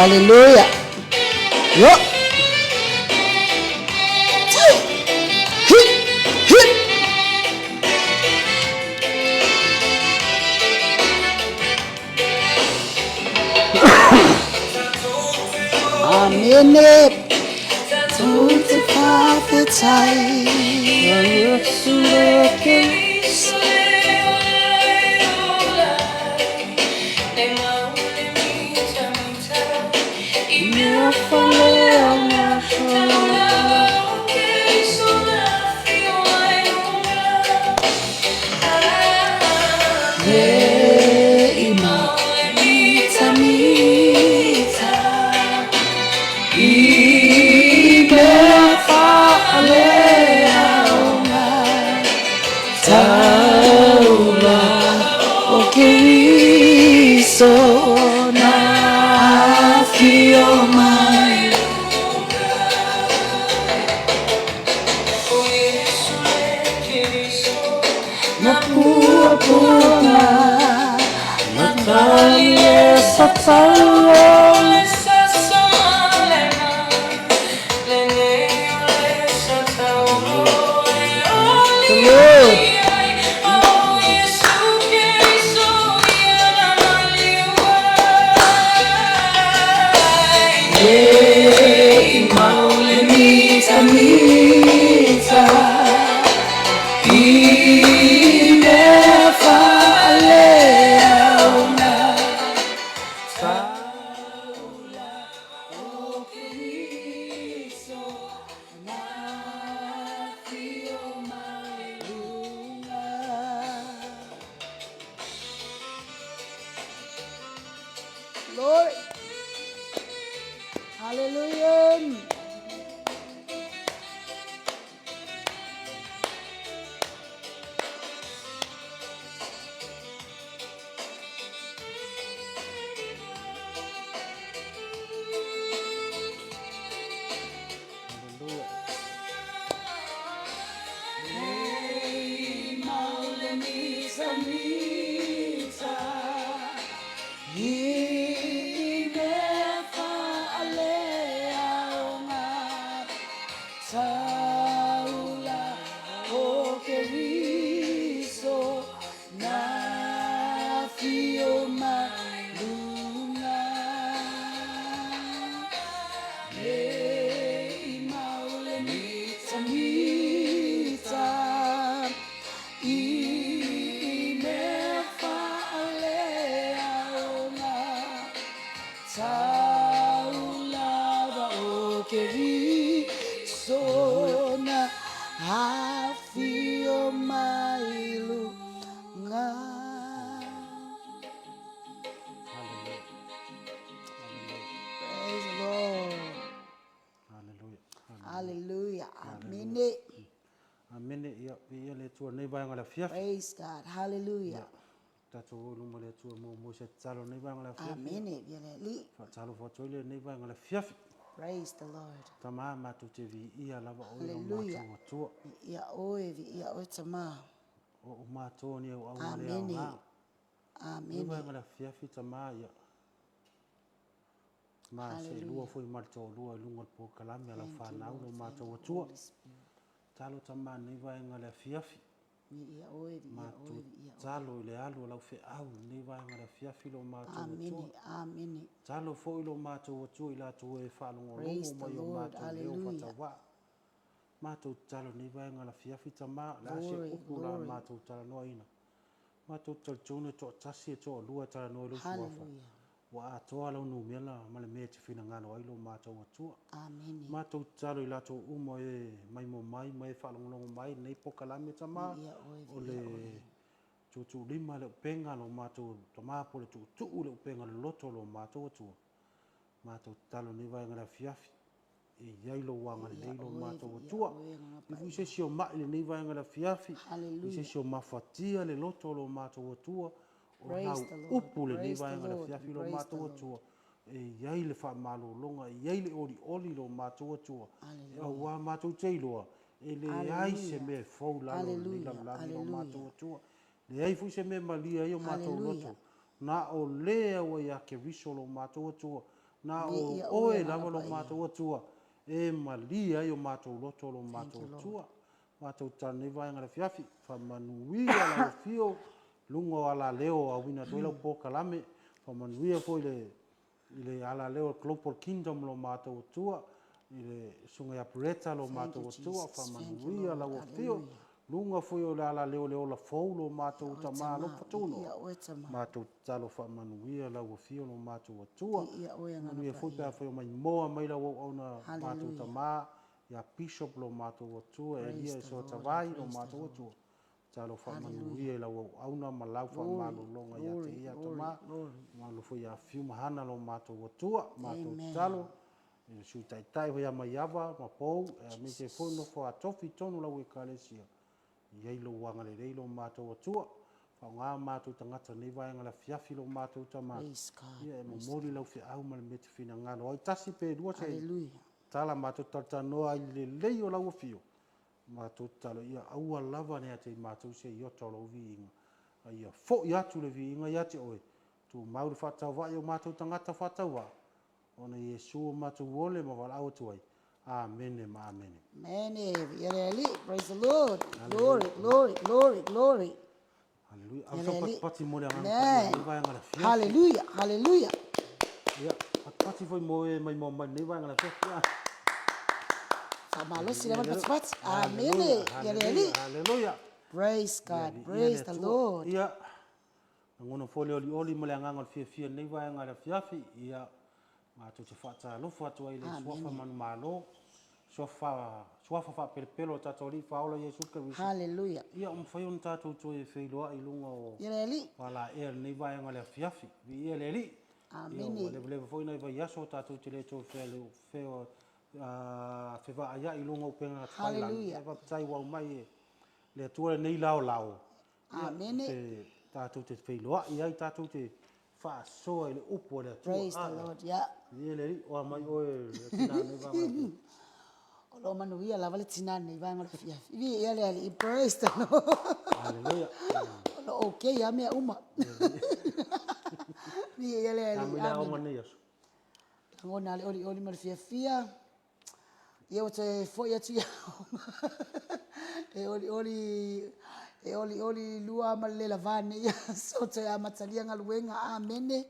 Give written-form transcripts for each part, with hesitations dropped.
Hallelujah. Yo. Hi. Hi. Amene. Tō te whawhetai. Glory. Hallelujah. Praise the Lord. Hallelujah. Hallelujah. Amene. Amene. Ia, viia le Atua nei vaega o le afiafi. Praise God. Hallelujah. Ia, tatou o i luma o le Atua mo mo se tatalo nei vaega o le afiafi. Amene. Via le Alii. Faatalofa atu ai le nei vaega o le afiafi. Praise the Lord. Tama, matou te viia lava oe o Hallelujah. matou Atua. Viia oe, viia oe Tama. O o matou ni auauna le Amene. aoga. Amene. Nei vaega o le afiafi Tama, ia. Ma se lua foi ma le toalua i luga o le polokalame a lau fanau lo matou Atua. Talo Tama nei vaega o le afiafi. Matou talo i le alu o lau feau i lenei vaega o le afiafi lo matou Atua. Talo foi lo matou Atua i latou e faalogologo mai o matou leo faatauvaa. Matou tatalo i lenei vaega o le afiafi Tama, o le a se upu o le a matou talanoaina. Matou te talitonu e toatasi e toalua e talanoa i lou Suafa, ua atoa lau numera ma le mea e te finagalo ai lo matou Atua. Matou tatalo i latou uma e maimoa mai ma e faalogologo mai i lenei polokalame Tama, o le tuutuulima le upega lo matou Tama po o le tuutuu le upega loloto lo matou Atua. Matou tatalo i lenei vaega i le afiafi, E i ai lou agalelei i lo matou Atua. I fui se isi o mai i lenei vaega i le afiafi, i se isi o mafatia le loto o lo matou Atua, o lau upu i lenei vaega i le afiafi i lo matou Atua, e i ai le faamalologa, e i ai le olioli i lo matou Atua, aua matou te iloa, e leai se mea e fou i lalo o lenei lalolagi i lo matou Atua. Leai foi se mea e malie ai o matou loto, na o le ua ia Keriso lo matou Atua. Na o Oe lava lo matou Atua e malie ai o matou loto lo matou Atua. Matou tatalo i lenei vaega o le afiafi, faamanuia lau afio i luga o alaleo o auina atu ai lau polokalame, faamanuia foi i le alaleo a le Global Kingdom lo matou Atua, i le susuga ia Bretta lo matou Atua, faamanuia lau afio i luga foi o le alaleo o le Ola Fou lo matou Tama alofa tunoa, matou tatalo faamanuia lau afio lo matou Atua. Manuia foi pe afai o maimoa mai lau auauna matou Tama ia Bishop lo matou Atua, Elia Isoa Tavai lo matou Atua, tatalo faamanuia i lau auauna ma lau faamalologa ia te ia Tama, malo foi ia Fiu ma Hana lo matou Atua. Matou tatalo i le Sui Taitai foi ia Maiava ma Pou aemaise foi nofo a tofi i totonu o lau Ekalesia, i ai lou agalelei lo matou Atua. Faaaoga o matou tagata i lenei vaega o le afiafi lo matou Tama, ia e momoli lau feau ma le mea e te finagalo ai. Tasi pe lua se tala matou te talatalanoa ai i le lelei o lau afio, matou tatalo ia aua lava ne i ia te i matou se iota o lou viiga, a ia foi atu le viiga ia te oe, tumau le faatauvaa i o matou tagata faatauvaa, ona o Iesu ua matou ole ma valaau atu ai. Amene ma amene. Amene. Viia le Alii. Praise the Lord. Glory, glory, glory, glory. Hallelujah. Ave sau patipati mo le Agaga Paia i lenei vaega o le afiafi. Hallelujah, hallelujah. Ia, patipati foi mo e maimoa mai i lenei vaega o le afiafi. Faamalosi lava le patipati. Amene. Viia le Alii. Hallelujah. Praise God. Praise the Lord. Ia, lagona foi le olioli ma le agaga o le fiafia i lenei vaega o le afiafi. Ia, matou te faatalofa atu ai i le Suafa manumalo, Suafa, Suafa faapelepele o le tatou Alii Faaola Iesu Keriso. Hallelujah. Ia, ua mafai ona tatou toe feiloai i luga o Ia le Alii. Valaea i lenei vaega o le afiafi. Viia le Alii. Amene. Ia, ua levaleva foi nai vaiaso tatou te le toe fevaaiai i luga o upega tafailagi. Hallelujah. Ia, faafetai ua aumai e le Atua lenei laolao. Amene. Te, tatou te feiloai ai, tatou te faasoa i le upu a le Atua. Praise the Lord, yeah. Viia le Alii, o a mai oe le tina o lenei vaega o le afiafi. O lo o manuia lava le tina o lenei vaega o le afiafi. Viia le Alii, praise the Lord. Hallelujah. O lo o okay lava mea uma. Viia le Alii. A mai le aoga i lenei aso. Lagona lava le olioli ma le fiafia. Ia ua toe foi atu i aoga. E olioli, e olioli lua ma le le lavā i lenei aso, toe amatalia galuega. Amene.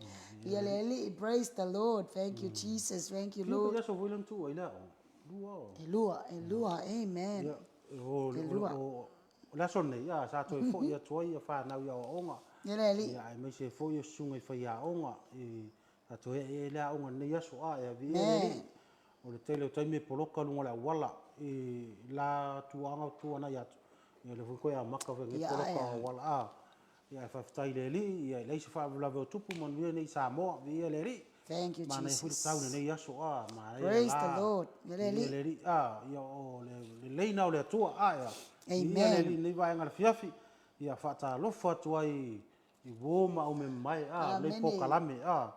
Ia le Alii, praise the Lord. Thank you Jesus, thank you Lord. Fia aso foi lea na tuua ai le aoga? Lua o? E lua, e lua, amen. Ia, o, E lua. o, o le aso lenei, a, sa toe foi atu ai fanau i aoaoga. Ia le Alii. Ia, aemaise foi o susuga i faiaoga i Sa toe ee le aoga i lenei aso, a e ave i ai le alii. O le tele o taimi e poloka luga o le auala i la tuaga tuanai atu, ia lea foi toe amata foi nei poloka o auala, a. Ia ae faafetai i le Alii, ia e leai se faalavelave o tupu, manuia nei Samoa, viia le Alii. Thank you, Manaia foi le Jesus. tau i lenei aso, a, manaia le Praise the la. Lord. Ia le Viia Alii. le Alii, a, ia o le lelei lena o le Atua, a, ea. Viia le Amen. Alii i lenei vaega o le afiafi, ia faatalofa atu ai i uo ma aumemae a, lenei polokalame a,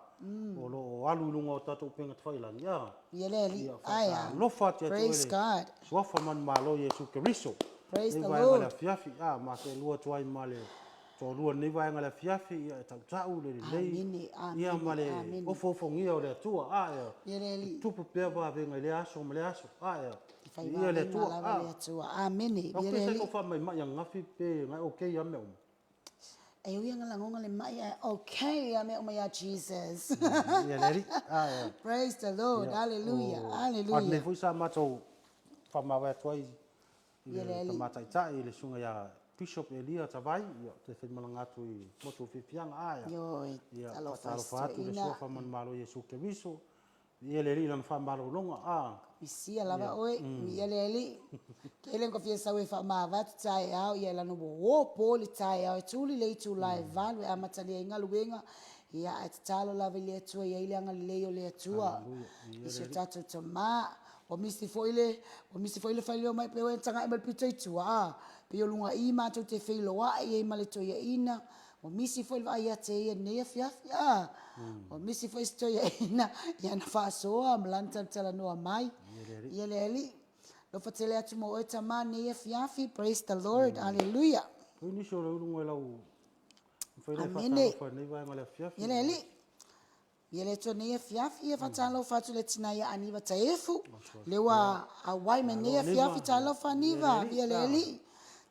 o lo o alu i luga o tatou upega tafailagi a, Ia le Alii, ia ae a. faatalofa atu ia te oe Praise le God. Suafa manumalo Iesu Keriso. Praise Lenei the vaega o le Lord. afiafi a, matou atu ai ma le toalua i lenei vaega o le afiafi, ia e tautau le lelei Amene, ia ma amene, le amene. ofoofogia o le Atua a, ia Ia le Alii. tupu pea vavega i lea aso ma lea aso a, ia E fai viia le vavega Atua lava a. le Atua. Amene. Au Ia pe le sa Alii. tou faamaimai ananafi pe na e okay lava mea uma? E ui ina lagona le mai ae okay lava mea uma ia Jesus. Ia le Alii. Ah, ia. Praise the Lord. Ia, Hallelujah. o- Hallelujah. A lenei foi sa matou faamavae atu ai i Ia le le Alii. tama taitai i le susuga ia Bishop Elia Tavai, ia, te faimalaga atu i motu o Fiafiaga. Ah, ia. Ioe, Ia, talofa i faatalofa atu i le si toeaina. Suafa manumalo Iesu Keriso. Ia le Alii i lana faamalologa. Ah. Misia lava oe, viia le Alii. Tele na fia sau e faamavae atu taeao, ia lana ua o po le taeao e tuli le itula e 8 e amatalia ai galuega, ia ae tatalo lava i le Atua e i ai le agalelei o le Atua i si o tatou tama. Ua misi foi le, ua misi foi le faileo mai pei ua tagai mai le pito i tua, a, pei o luga i i matou te feiloai ai ma le toeaina. Ua misi foi le vaai ia te ia i lenei afiafi, a, ua misi foi si toeaina i ana faasoa ma lana talatalanoa mai. Ia le Alii, alofa tele atu mo oe tama i lenei afiafi. Praise the Lord, Aleluia. Oi nisi o le uluga i lau mafai ona e Amene. faatalofa i lenei vaega o le afiafi. Ia le Alii. Ia le Atua nei afiafi, ia faatalofa atu le tina ia Aniva Taefu, le ua auai mai nei afiafi, talofa Aniva, ia le alii,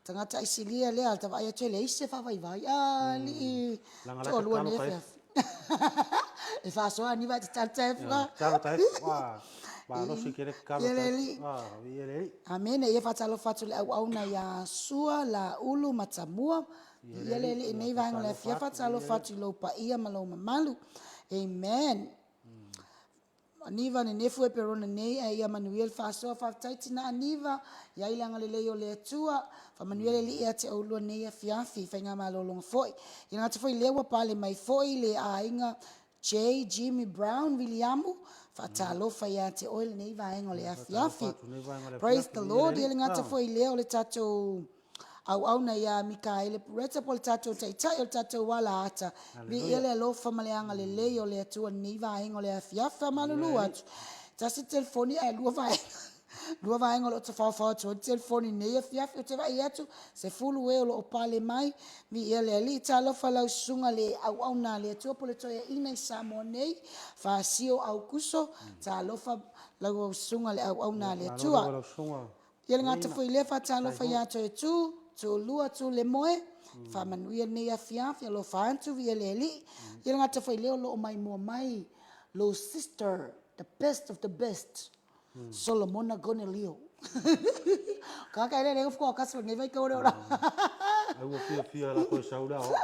tagata aisilia lea, ta vaai atu e leai se faavaivai, a alii, toalua nei afiafi. E faasoa Aniva ae tatalo Taefu. Tatalo Taefu, malosi tele tatalo Ia le alii. Ia le alii. Amene. Ia faatalofa atu i le auauna ia Sua, Laulu ma Tamua, Viia le Alii i lenei vaega o le afiafi. Faatalofa atu i lou paia ma lou mamalu. Amen. Aniva nenefu Eperona nei ae ia manuia le faasoa. Faafetai tina Aniva, i ai le agalelei o le Atua. Faamanuia le Alii ia te oulua i lenei afiafi, faigamalologa foi. E le gata foi i lea ua pale mai foi le aiga J. Jimmy Brown Viliamu, faatalofa ia te oe lenei vaega o le afiafi. Praise the Lord. E le gata foi i lea o le tatou auauna ia Mikaele Pureta po o le tatou Taitai o le tatou alaata, viia le alofa ma le agalelei o le Atua i lenei vaega o le afiafi. Faamalulu atu, tasi le telefoni ae lua vaega, lua vaega o lo o tafaofao atu ai le telefoni i lenei afiafi. Ou te vaai atu, 10 e o lo o pale mai, viia le Alii. Talofa i lau susuga i le auauna a le Atua po o le toeaina i Samoa nei, Fasio Aukuso, talofa lau susuga i le auauna a le Atua. Ia le gata foi i lea, faatalofa ia Toetu, Tulua Tulemoe, faamanuia lenei afiafi, alofa atu viia le Alii. Ia le gata foi i lea o lo o maimoa mai lou sister, the best of the best, Solomona Konelio. Kaka ele le ufko kaso nei vai kaure ora. Ai ua fiafia la koe sau le aoao.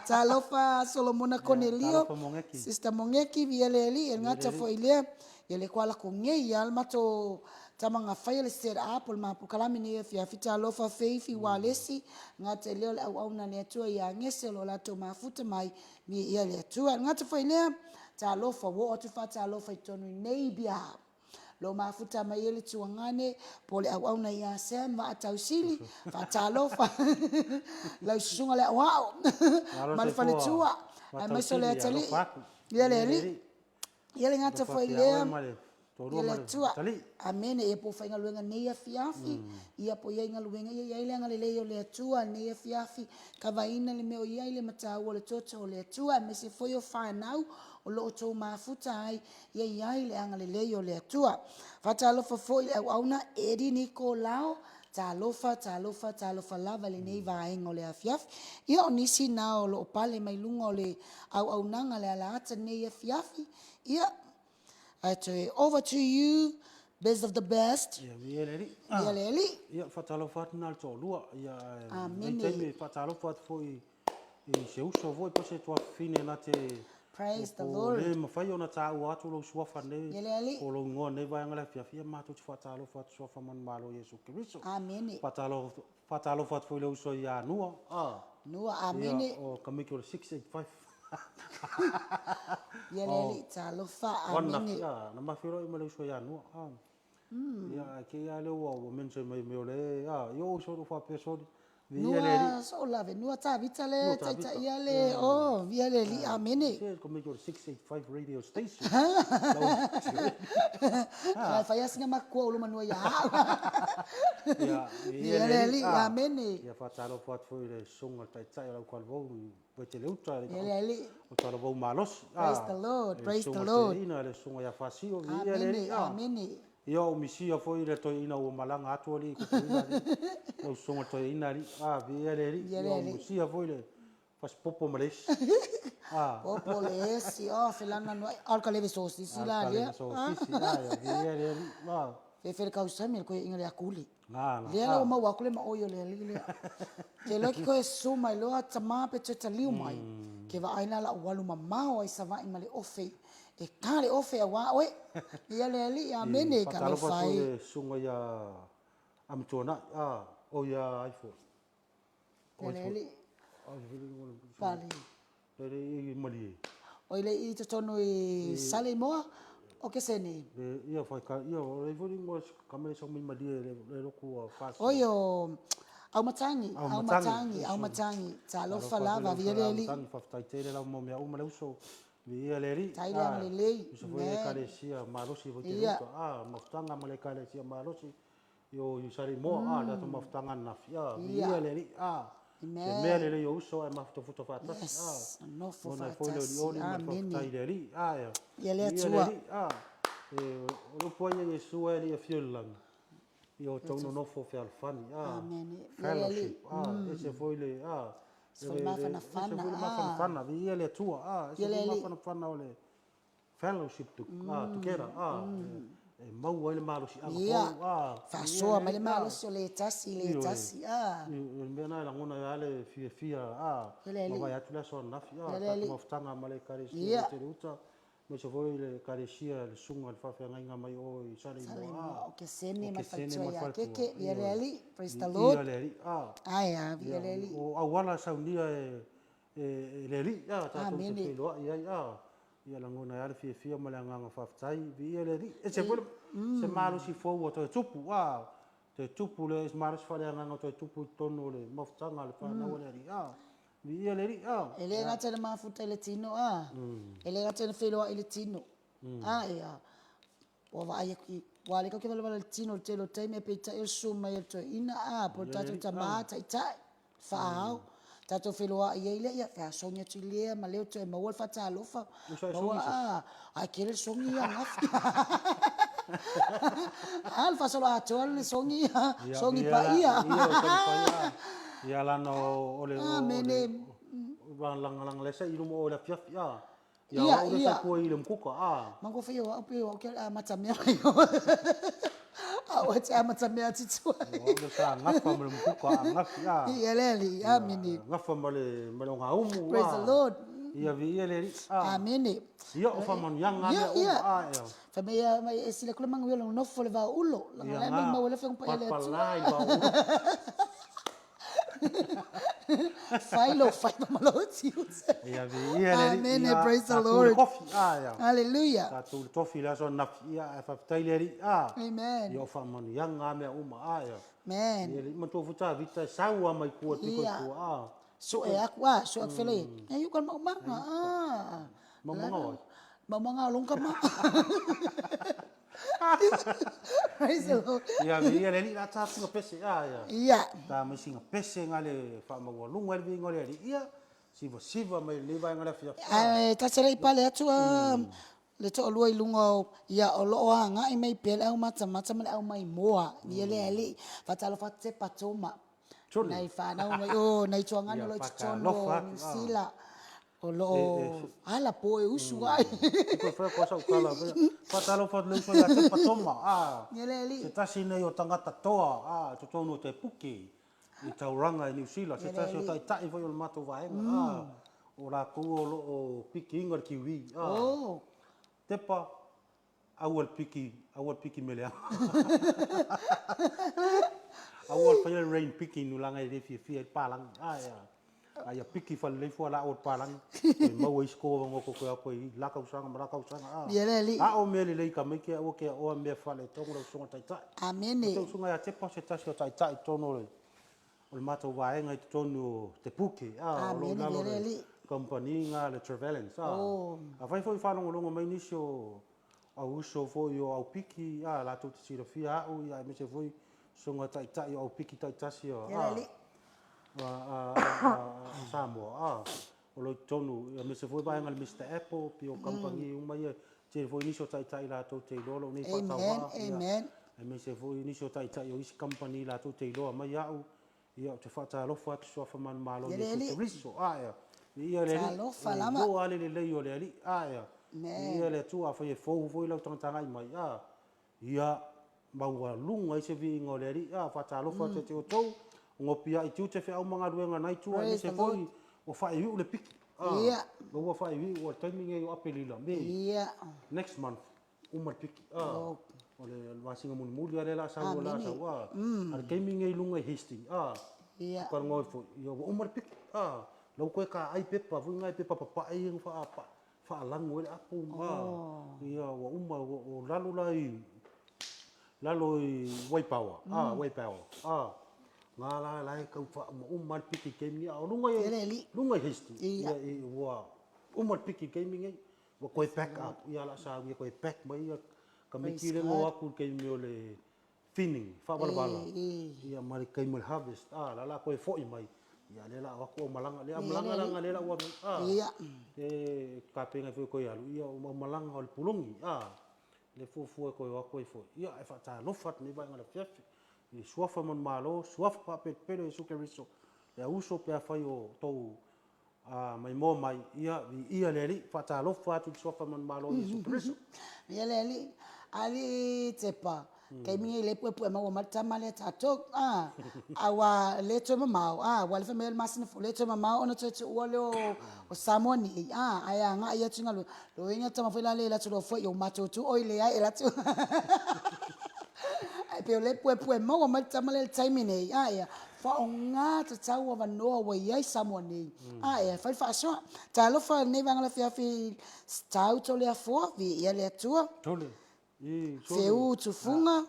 Talofa Solomona Konelio, Talofa Mongeki. Sister Mongeki, viia le Alii, e le gata foi i lea, ia le koala ko ngei a le mato tama nga faia le set up o le mapolokalamme nei afiafi. Talofa Feifi Walesi, gata i lea o le auauna a le Atua ia Gese o lo o latou mafuta mai, viia le Atua. E le gata foi i lea, talofa ua oo atu faatalofa i totonu i Nabia. Lo mafuta mai ai le tuagane po o le auauna ia Sam Vaatausili, faatalofa lau susuga le aoao ma le faletua, aemaise o le atalii, ia le alii. Ia le gata foi i lea, ia le Atua. Amene. Ia po o faigaluega i lenei afiafi, ia po o i ai galuega, ia i ai le agalelei o le Atua i lenei afiafi, kavaina le mea o i ai le mataua o le toto o le Atua, aemaise foi o fanau o lo o outou mafuta ai, ia i ai le agalelei o le Atua. Faatalofa foi i le auauna Eddie Nikolao, talofa, talofa, talofa lava i lenei vaega o le afiafi. Ia o nisi na o lo o pale mai luga o le auaunaga a le alaata i lenei afiafi. Ia, ae toe over to you, best of the best. Ia, viia le Alii. Viia le Alii. Ia, faatalofa atu na le toalua. Ia, ae Amene. lenei taimi e faatalofa atu foi i se uso foi po o se tuafafine na te Praise the po Lord. le mafai ona taua atu lou suafa nei, Ia le Alii. po o lou igoa nei vaega le afiafi, ia matou te faatalofa atu suafa manumalo Iesu Keriso. Amene. Faatalofa, faatalofa atu foi i le uso ia Nua. Ah. Nua, amene. Ia, o Kamiki o le 685. Ia le Alii, talofa, amene. Ia, na ma feiloai ma le uso ia Nua. Ah. Ia, ae te i lava lea ua mention mai mea o le, ah, ia oi soli faapea soli. Viia le Alii. Nua soolave, Nua Tavita le taitaia le, oh, viia le Alii, amene. Se Kamiki o le 685 radio station. Ae fai lava sina makua ulu manua ia au. Ia, viia le Alii, amene. Ia, faatalofa atu foi i le susuga i le taitai o le autalavou i Vaitele-uta, Viia le Alii. o talavou malosi. Praise the Lord, praise the Lord. Le susuga i le toeaina, le susuga ia Fasio, viia le Alii. Amene, amene. Ia, o misia foi le toeaina ua malaga atu alii i Tutuila, alii. Lau susuga i le toeaina, alii. Ah, viia le Alii. Viia le Ia, o Alii. misia foi le fasipopo ma le esi. Ah. Popo le esi, oh, felana no ai, alka leve sosisi la lea. Alka leve sosisi, ah, ia, viia le Alii. Ah. Fefele kausami le koe inga le akuli. Ah, Lea la ua maua atu le maoi o le alii lea. Ke loa ke koe susu mai loa tama pe toe taliu mai. Ke vaai la la ua alu mamao ai Savaii ma le ofe. E ka le ofe auā oe. Ia le alii, amene, Faatalofa talofa atu i ai. le susuga ia Amituanai, ah, o ia ai foi. Ia le alii. Pale. Le i malie. Oi le i totonu i Saleimoa, o ke sene. Le ia fai ka ia o le foi ngo kamele sa mai malie le loku a fasi. Oi o Aumatangi, Aumatangi, Aumatangi. Talofa lava, viia le alii. Aumatangi, faafetai tele lava mo mea uma le uso. Viia le Alii. Tai le agalelei. Uso foi le ekalesia malosi foi te uta. Ah, mafutaga ma le ekalesia malosi i o i Saleimoa. Ah, le tatou mafutaga ananafi. Ah, viia le Alii. Ah. Se mea lelei o uso ae mafutafuta faatasi. Yes, nofo Lagona ai foi le faatasi. olioli ma le Amene. faafetai i le Alii. Ia Ia le le Atua. Alii. O le upu ai a Iesu ae le i afio i le lagi, ia outou nonofo fealofani. Amene. Ia le Alii. Fellowship. Ese foi le, Ese foi le mafanafana. Ese foi le mafanafana. Viia le Atua. Ese Ia le foi le Alii. mafanafana o le fellowship together. E maua ai le malosiaga Ia. fou. Faasoa mai le malosi o le tasi i le Ioe. tasi. O le mea lena e lagona ai lava le fiafia, Ia le Alii. ma vaai atu le aso ananafi, Ia le tatou Alii. mafutaga ma le Ekalesia Ia. i Tele Uta, aemaise foi le Ekalesia le Susuga i le Faafeagaiga mai o i Saleimoa. Saleimoa, o Kesene O ma le Kesene faletua ma le ia faletua. Keke. Ia le Ioe. Alii. Praise the Viia Lord. le Alii. Ae a, viia le Alii. O auala saunia e le Alii, tatou te Amene. feiloai ai. Ia lagona ai lava le fiafia ma le agaga faafetai, viia le Alii. Ese foi se malosi fou ua toe tupu, toe tupu le malosi faaleagaga ua toe tupu i totonu o le mafutaga a le fanau a le Alii. Viia le Alii. E le gata ina mafuta i le tino, e le gata ina feiloai i le tino, ia, ua vaai atu i, aua o lea tatou te valavala i le tino i le tele o taimi, ae peitai o le susu mai o le toeaina, po o le tatou tama taitai, faa-ao, tatou feiloai ai lea, ia feasogi atu i lea ma lea ua toe maua le faatalofa, maua, ae tele le sogi ia ananafi. A, le faasoloatoa le sogi ia, sogi paia. Ia lana o le Amene. lagalaga i luma o le afiafi. Ia, Ia, o le ia. sa tua i le mukuka. Manatua foi o au pe o au ke amata mea mai o. A o te amata mea atu tua. O le sa gafa ma le mukuka a gafi. Ia le Alii, amene. Gafa ma le ogaumu. Praise the Lord. Ia viia le Alii. Amene. Ia o faamanuiaga Ia, mea uma. ia. Ia. Fai mai ia, mai e sila kula manuia lo nofo le vao ulo. Langa Ia le ngā. mai maua le whengu pa ia le Atua. Palapala i vao ulo. Fai lo fai ma malo tiute. Ia viia le Alii. Amene, Ia, praise the tatou le Lord. kofi. Ia. Hallelujah. Tatou le tofi le aso ananafi. Ia, ae faafetai le Alii. Amen. Ia o faamanuiaga mea uma. Ia. Amen. Ia le matua foi Tavita e sau lava mai tua i le pito i Ia. tua. Sue aku, sue aku fele. E iu ka maumaga. Maumaga o ai? Maumaga o longka ma. Praise the Lord. Ia, viia le Alii, la ta singa pese. Ia. Ia. Ta mai singa pese nga le faamaualuga ai le viiga o le Alii. Ia, sivasiva mai lenei vaega le afiafi. Ae ta te le i pale atu, le toalua i luga o, ia, o loo agai mai pea le au matamata ma le au maimoa. Ia le Alii, faatalofa atu Tepa Toma. Tuli. Nai whanau mai, oh, nai tuangana Ia, lo i totonu whakalofa o atu, New Zealand. O loo ala po e usu ai. Ko whai ko sau kala. Whakalofa atu le usu ia Tepa Toma. Ia le Alii. Se tasi nei o tangata toa, totonu o te puke i Tauranga i New Zealand. Se Ia le tasi o Alii. taitai foi o le matou vaega. O latou o loo pikiinga le kiwi. Oh. Tepa, aua le piki, aua le piki mea leaga. Aua le faia le rain picking nulaga e le fiafia ai le palagi. Ia. A ia piki faalelei fualaau o le palagi. Toe maua isi kou avanoa koe koe atu ai la tausaga ma la tausaga. Ia le Alii. A o mea lelei ka maite aua ke aoa mea faaletonu lau susuga taitai. Amene. O te usuga ia Tepa se tasi o taitai i totonu o le o le matou vaega i totonu o Te Puke, o lo o i Amene, lalo o viia le le Alii. kamupani le Trevelyan's. Oh. Afai foi faalogologo mai nisi o au uso foi o au piki, latou te silafia au, ia, aemaise foi susuga taitai o au piki taitasi Viia le Alii. a Samoa, o lo o i totonu, aemaise foi vaega o le Mister Apple, pei o kamupani uma ia, tele foi nisi o taitai latou te iloa lou nei Amen, faatauvaa, ia, amen. aemaise foi nisi o taitai o isi kamupani latou te iloa mai au, ia, ou te faatalofa atu suafa manumalo Ia le Iesu Alii. Keriso. Ia, viia le Alii. Talofa E lava. iloa le lelei o le Alii. Ia, Amen. viia le Atua, afai e fou foi lau tagatagai mai. Ia, maualuga ai se viiga o le Alii. Faatalofa atu ia te outou, gopi ai tiute feau ma galuega nai tua, Praise aemaise the foi Lord. ua faaiuiu le piki. Ia. Ua faaiuiu o le taimi nei o Aperila, Mei. Ia. Next month, uma le piki. Oh. O le masina mulimuli lea la sau, la Amene. sau. A le taimi nei i luga i Hastings. Ia. Kalongo foi, ia ua uma le piki. Lau koe ka ai pepa, foi ngai pepa papae ia na faalango ai le apu. Oh. Ia, ua uma, ua, o lalo la i, lalo i Waipawa. Waipawa. Ngā la, la e kau wha, uma le piki taimi nei. A o lunga i, Ia le Alii. lunga i Hastings. Ia. Ia, i, ua uma le piki taimi nei. Ua koe back up. Ia la sa, ia koe back mai ia. Ka Praise miti le God. ngo aku le taimi o le thinning, whaawalavala. E, e. Ia ma le taimi o le harvest. La la koe foi mai. Ia lea la o atu au malaga, lea malaga la lea la ua a. E tapena foi toe alu, ia o malaga o le pulou a. Le fuafua e toe o atu ai foi, ia ae faatalofa atu i lenei vaega o le afiafi i suafa manumalo, suafa faapelepele o Iesu Keriso, le auuso pe afai o outou maimoa mai, ia viia le Alii. Faatalofa atu i suafa manumalo o Iesu Keriso. Viia le Alii. Alii Tepa, taimi nei lea e puepue maua mai le tama lea a tatou, aua o lea e toe mamao, aua o lea e fai mai o le masina fou, o lea e toe mamao ona toe tuua lea o Samoa nei, ae agai atu i galuega, lona uiga o le tama foi lele e alu atu loa foi, ua matutu oe leai, e alu atu. Ae pei o lea e puepue maua mai le tama lea i le taimi lenei, faaaoga tatau avanoa ua i ai Samoa nei e fai le faasoa. Talofa i lenei vaega o le afiafi Star Toleafoa, viia le Atua. Feuu Tufuga.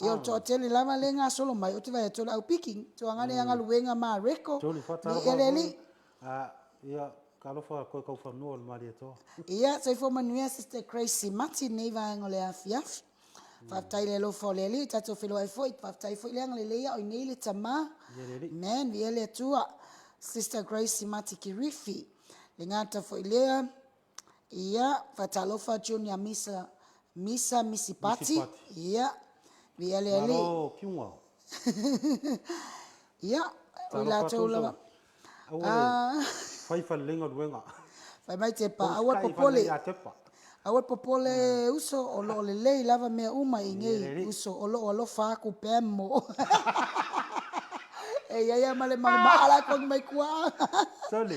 Ia o le toatele lava lea e gasolo mai, ou te vaai atu o le au piki, toagane ia Galuega Mareko, viia le Alii. Ia, talofa Toetaufanua a le Malietoa. Ia, soifua manuia Sister Gracie Mati i lenei vaega o le afiafi. Faafetai i le alofa o le Alii ua tatou feiloai foi, faafetai foi le agalelei a o i inei le Tama. Amen, viia le Atua. Sister Gracie Mati Kirifi. E le gata foi i lea, ia, faatalofa Junior Misa, Misa Misipati. Ia, viia le Alii. Malo Kiuga. Ia, o i latou lava. Aua le fai falelei galuega. Fai mai Tepa, aua le popole. Aua le popole uso, o lo o lelei lava mea uma i inei uso, o lo o alofa aku Pam. E i ai lava ma le malumaa la e togi mai tua. Sole,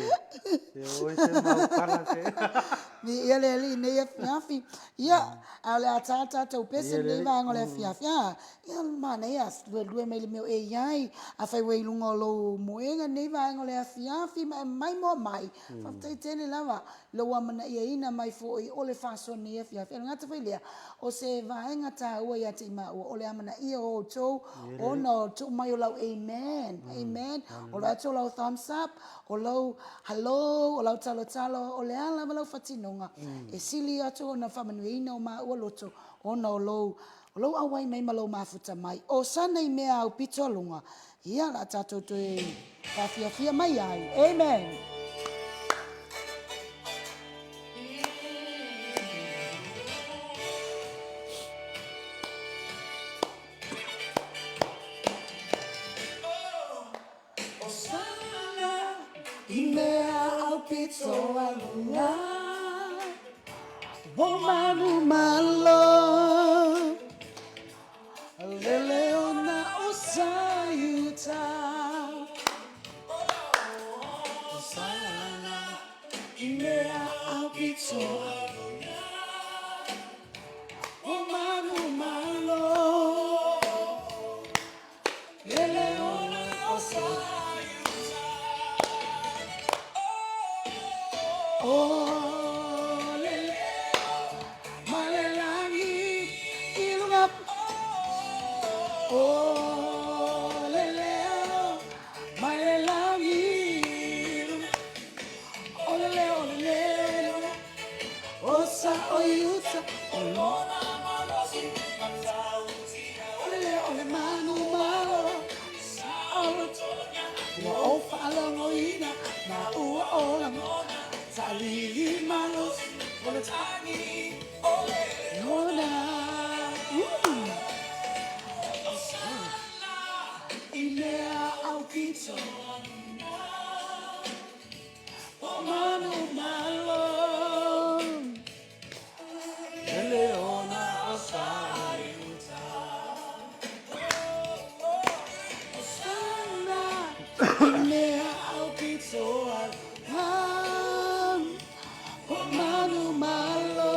se oi se maukala se. Viia le Alii i lenei afiafi. Ia, ae o le a ta tatou pese lenei vaega o le afiafi. Ia, manaia, luelue mai le mea o e i ai. Afai ua i luga o lou moega lenei vaega o le afiafi ma e maimoa mai, faafetai tele lava i lou amanaiaina mai foi o le faasoa i lenei afiafi. Ae le gata foi i lea, o se vaega taua ia te i maua, o le amanaia o outou ona o le tuu mai o lau amen, amen, o le atu o lau thumbs up, o lau hello, o lau talotalo, o le a lava lau faatinoga, e sili atu ona faamanuiaina o maua loto ona o lou auai mai ma lou mafuta mai. O sana i mea aupito aluga, ia, o le a tatou toe faafiafia mai ai. Amen. I mea aupito aluga o malu malo, lele ona o sa i uta. Osana i mea aupito aluga o malu malo, lele ona o sa i uta. O lele malelagi i luga, o lele malelagi i luga, o lele, o lele o sa o i uta, o lona malosi o lele o le manu malo sa o ua ou faalogoina ma ua ou lagona taalili malosi o le tagi o lona. I mea aupito o manu malo, lele ona o sa i uta. Osana i mea aupito aluga o manu malo,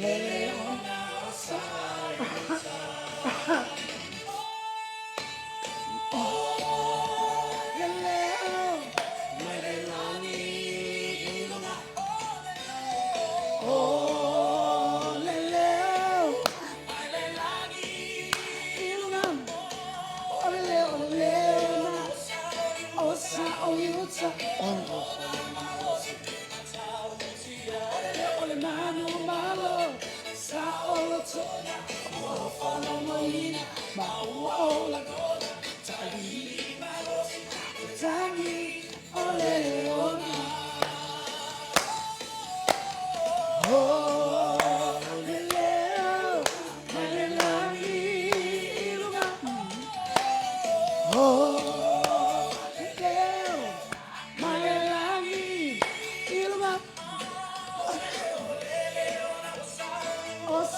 lele ona o sa i uta. Lele mai le lagi i luga, o lele mai le lagi i luga, o lele, o lele ona o sa o i uta, o lele o le manu malo sa o lotoga ua faalogoina ma ua ou lagona.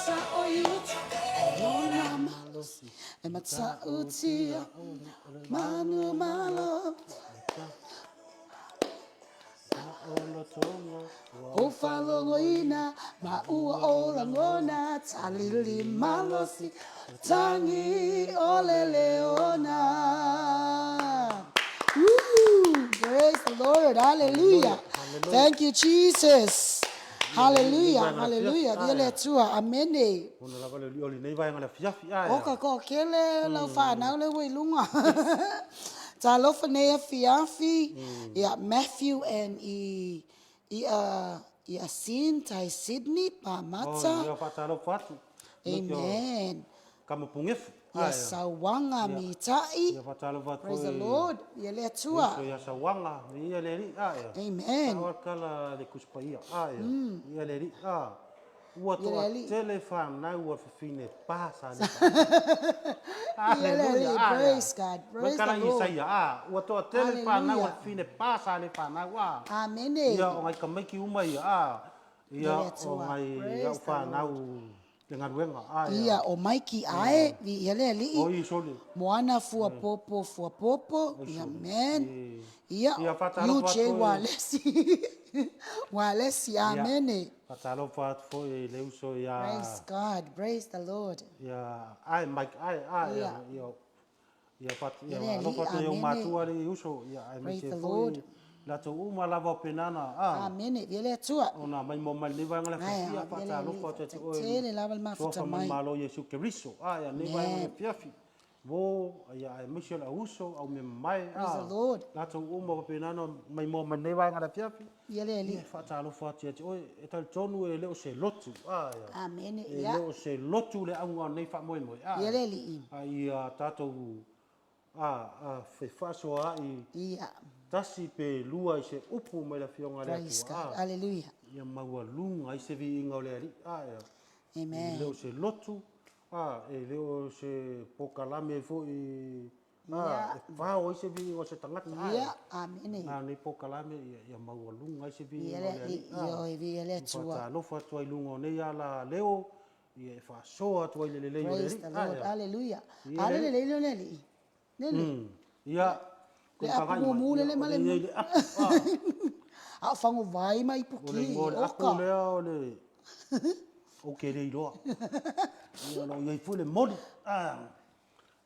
Sao i uta lona malosi e matautia manu malo. Ou faalogoina ma ua ou lagona talili malosi tagi o le leona. Woo! Praise the Lord. Hallelujah. Thank you, Jesus. Hallelujah. Hallelujah. Viia le Atua. Amene. Ona lava le olioli nei vaega le afiafi. Ae. Oka ko kele lau whanau le ua i lunga. Talofa nei afiafi. Ia Matthew and i i a i a Sin tai Sydney pa mata. Oh, ia whaatalofa atu. Amen. Kama pungefu. Ia Sauaga Mitai. Ia whaatalofa atu. Praise the Lord. Ia le Atua. Ia Sauaga. Ia le ri. Amen. Sao kala le kuspaia. Ia le ri. Ua toatele fanau a fafine pa sa le Hallelujah. Praise God. Praise the Lord. Isaia, a, ua toatele fanau a fafine pa sa le fanau, a. Amene. Ia, o ngai tamaiti uma ia, a. Ia, o ngai au fanau le galuega, a. Ia, o Maiki ae, viia le Alii. O i sole. Moana Fuapopo Fuapopo, ia man. Ia, Ia, faatalofa UJ atu foi. Walesi. Walesi, amene. Faatalofa atu foi i le uso ia. Praise God, praise the Lord. Ia, ae Mike, ae, ae, Ia. ia, ia, fat, ia, Ia le alofa Alii, atu i ou amene. matua le uso, ia, Praise aemaise the foi Lord. latou uma lava o penana, a. Amene, viia le Atua. Ona mai mo mai lenei vaega le Ae, afiafi, ia, viia le Alii, faatalofa atu ia te oe. tele lava le mafuta Suafa mai. manumalo Iesu Keriso, a, ia, lenei vaega le Amen. afiafi. Mo, ia, aemaise o le auuso, au mea mamae, Praise the Lord. latou uma o faapena ona maimoa mai lenei vaega le afiafi. Ia le Alii. Ia, e faatalofa atu ia te oe, e talitonu e le o se lotu, a, ia. Amene, E ia. le o se lotu le auga o lenei faamoemoe, a. Ia le Alii. A ia tatou, a, a, fefaasoaai. Ia. Tasi pe lua i se upu mai le Afioga a le Praise Atua, God. a. Hallelujah. Ia maualuga ai se viiga o le Alii, a, ia. Amen. E le o se lotu, a, e le o se pokalame foi, a, e fao ai se viiga o se tagata, a, Ia, amene. A lenei pokalame, ia, ia maualuga ai se viiga Ia o le le Alii, Alii, a. ioe, viia le Atua. Faatalofa atu ai i luga o nei ala leo, ia e faasoa atu ai le lelei o le Praise Alii, the a, Lord. ia. Hallelujah. Ia A le le lelei lea o le Alii. Lele. Ia, Le apu mumu lele ma le. O le i ai le apu, a. A o fagovai ma ipuki. O le igoa o le apu lea o le ou te le iloa. Ia, o lo o i ai foi le moli. A,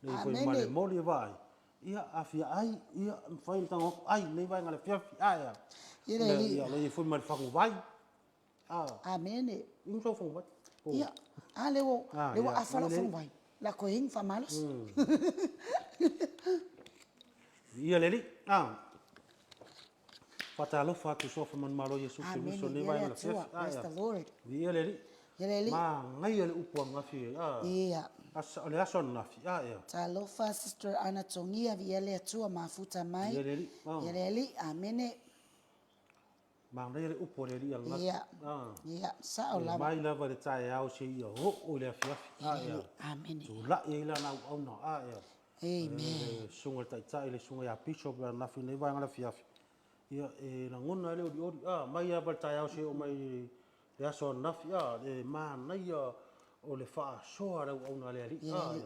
le i ai foi ma le moli e vaai. Ia, a fia ai, ia, e mafai ona tago atu ai lenei vaega i le afiafi. A, ia. Ia le alii. Ia, o lo o i ai foi ma le fagovai. A. Amene. Inu sau fagovai. Ia, a lea ua, lea ua afa lau fagovai. La koe inu faamalosi. Viia le Alii. A. Faatalofa atu Suafa Manumalo Iesu Keriso Amene. lenei Viia le vaega o le Atua. afiafi. A, Praise ia. the Lord. Viia le Alii. Ia le Alii. Manaia le upu ananafi. A. Ia. Asa, o le aso ananafi. A, ia. Talofa Sister Ana Togia, viia le Atua mafuta mai. Viia le Alii. A. Ia le Alii. Amene. Manaia le upu a le Alii ananafi. Ia. A. Ia, sao E lava. mai lava i le taeao seia oo i le afiafi. Ia A, le ia. Alii. Amene. Tulai ai lana auauna. A, ia. Amen. Le susuga i le Taitai, le susuga ia Bishop ananafi i lenei vaega o le afiafi. Ia, e lagona ai le olioli, a, mai lava i le taeao seia oo mai i le aso ananafi, a, le manaia o le faasoa a le auauna a le Alii. Ia le A, Alii.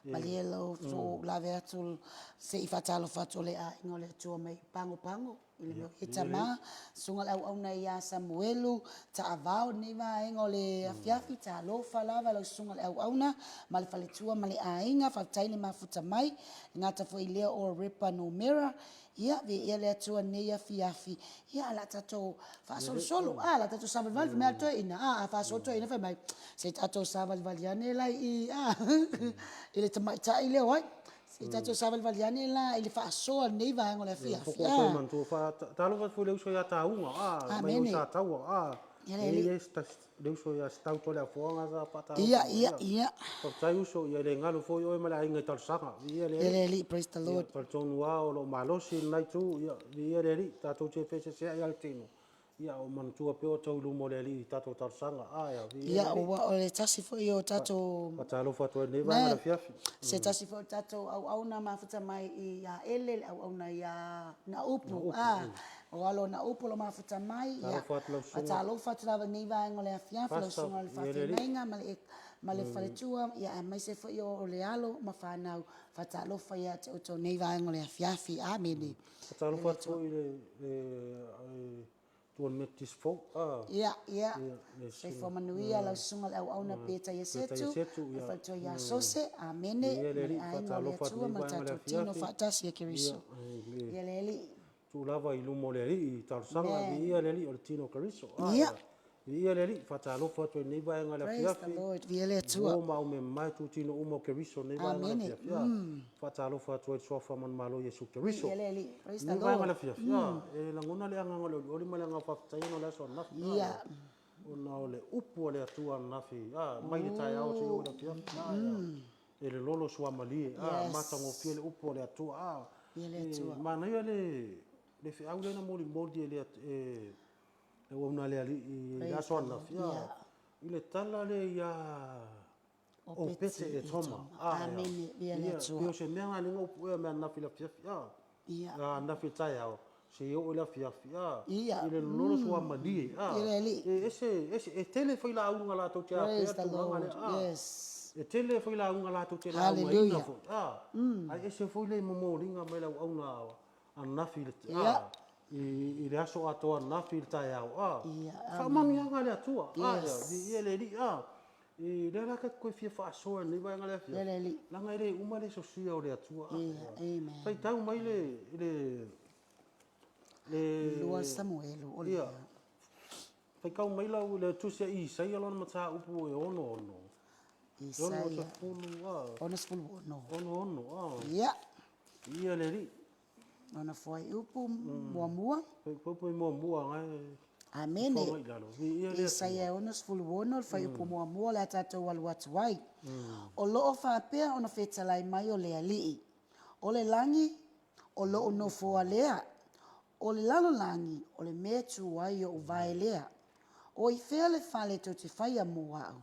ia. Malie lau lave atu se i faatalofa atu o le aiga o le Atua mai Pagopago i le mea o Tama, susuga le auauna ia Samuelu, taavao lenei vaega o le afiafi, talofa lava lau susuga le auauna ma le faletua ma le aiga, faafetai le mafuta mai, le gata foi lea o Repa Numera, ia viia le Atua nei afiafi, ia a la tatou faasolosolo, a la tatou savalivali, fai mai a le toeaina, a faasolo toeaina fai mai, se i tatou savalivali ane la i i, a, i le tamaitai lea o ai, se i tatou savalivali ane la i le faasoa o lenei vaega o le afiafi, Ia, a. manatua, faatalofa atu foi i le uso ia Tauga, a, mai Amene. o Sataua, a, Ia le e Alii. i ai se tasi, le uso ia Stau Toleafoaga sa faatalofa Ia, mai, ia, ia. Faafetai uso, ia le galo foi oe ma le aiga i talosaga, viia le Ia Alii. le Alii, praise the Lord. Ia, talitonu lava o lo o malosi lenai itu, ia, viia le Alii, tatou te feeseeseai lava le tino, ia, o manatua pea outou i luma o le Alii i tatou talosaga, a, ia, viia le Ia, Alii. ua o le tasi foi o tatou. Faatalofa atu ai i lenei vaega o le afiafi. Se tasi foi o tatou auauna mafuta mai i Aele, le auauna ia Naupu, a. Aua lona upu o lo mafuta mai, ia, Talofa atu lau susuga. Faatalofa atu lava i lenei vaega o le afiafi, lau Pastor, susuga o le ia le alii. faafeagaiga ma le ma le faletua, ia aemaise foi o le alo ma fanau. Faatalofa ia te outou i lenei vaega o le afiafi. Amene. Faatalofa atu foi i le Tuan Metotisi fou. Ia, ia. Soifua manuia lau susuga i le auauna Peta Iesetu, le faletua ia Sose. Amene. Ma le aiga o le Atua ma le tatou tino faatasi ia Keriso. Ia le Alii. Tuu lava i luma o le Alii i talosaga, viia le Alii o le tino o Keriso. Viia le Alii, faatalofa atu ai i lenei vaega i le afiafi. Viia le Atua. Uo ma aumemae tutino uma o Keriso i lenei vaega i le afiafi. Faatalofa atu ai i le suafa manumalo o Iesu Keriso. Viia le Alii. Praise the Lenei vaega i Lord. le afiafi, e lagona le agaga o le olioli ma le agaga faafetai ona o le aso ananafi. Ona o le upu a le Atua ananafi, mai le taeao seia oo i le afiafi. E lololo suamalie, matagofie le upu a le Atua. E manaia le feau lea na molimoli e le auauna a le Alii i le aso ananafi, i le tala lea ia Opete Etoma. Pei o se mea lena lea na ou puea mai ananafi i le afiafi, ananafi i le taeao seia oo i le afiafi, i le lololo suamalie. E ese, ese, e tele failauga latou te afea le tulaga lea. E tele failauga latou te laugaina foi, ae ese foi le momoliga mai le auauna ananafi i le aso atoa ananafi i le taeao. Faamanuiaga a le Atua, viia le Alii. Lea la ta te toe fia faasoa i lenei vaega i le afiafi, leaga e le uma le sosia o le Atua. Faitau mai le 2 Samuelu o le Faitau mai lau le tusi a Isaia lona mataupu e 66. Isaia 66. 66. Ia. Ia le Alii. Lona fuaiupu muamua. Fuaiupu muamua na. Amene. Isaia 66 le fuaiupu muamua o le a tatou alu atu ai. O lo o faapea ona fetalai mai o le Alii, o le lagi, o lou nofoa lea, o le lalolagi, o le mea e tu ai ou vae lea. O i fea le fale tou te faia mo au?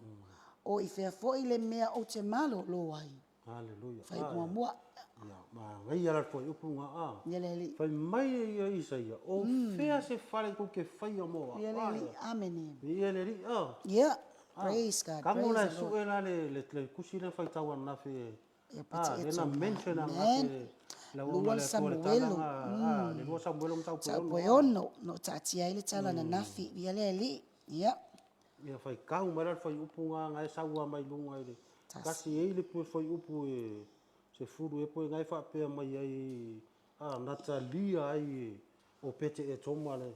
O i fea foi le mea ou te malolo ai? Haleluia. Fai muamua. Ia, manaia la le fuaiupu lena. A. Ia le Alii. Fai mai ia Isaia, o fea se fale tou te faia mo au? Ia le Alii. Amene. Ia le Alii. A. Ia. Praise God. Tago la e Praise the Lord. sue la le tusi lea na faitau ananafi e Ia pete lea e na mention ananafi e lau Lua auauna le Atua le Samuelu. tala le 2 Samuelu mataupu e Mataupu 6. e 6, no taatia ai le tala ananafi. Ia le Alii. Ia. Ia faitau mai la le fuaiupu lena na e sau lava mai luga i le Tasi. 1 e i ai le fuaiupu e 10 ea po o na e faapea mai ai na talia ai e Opete Etoma le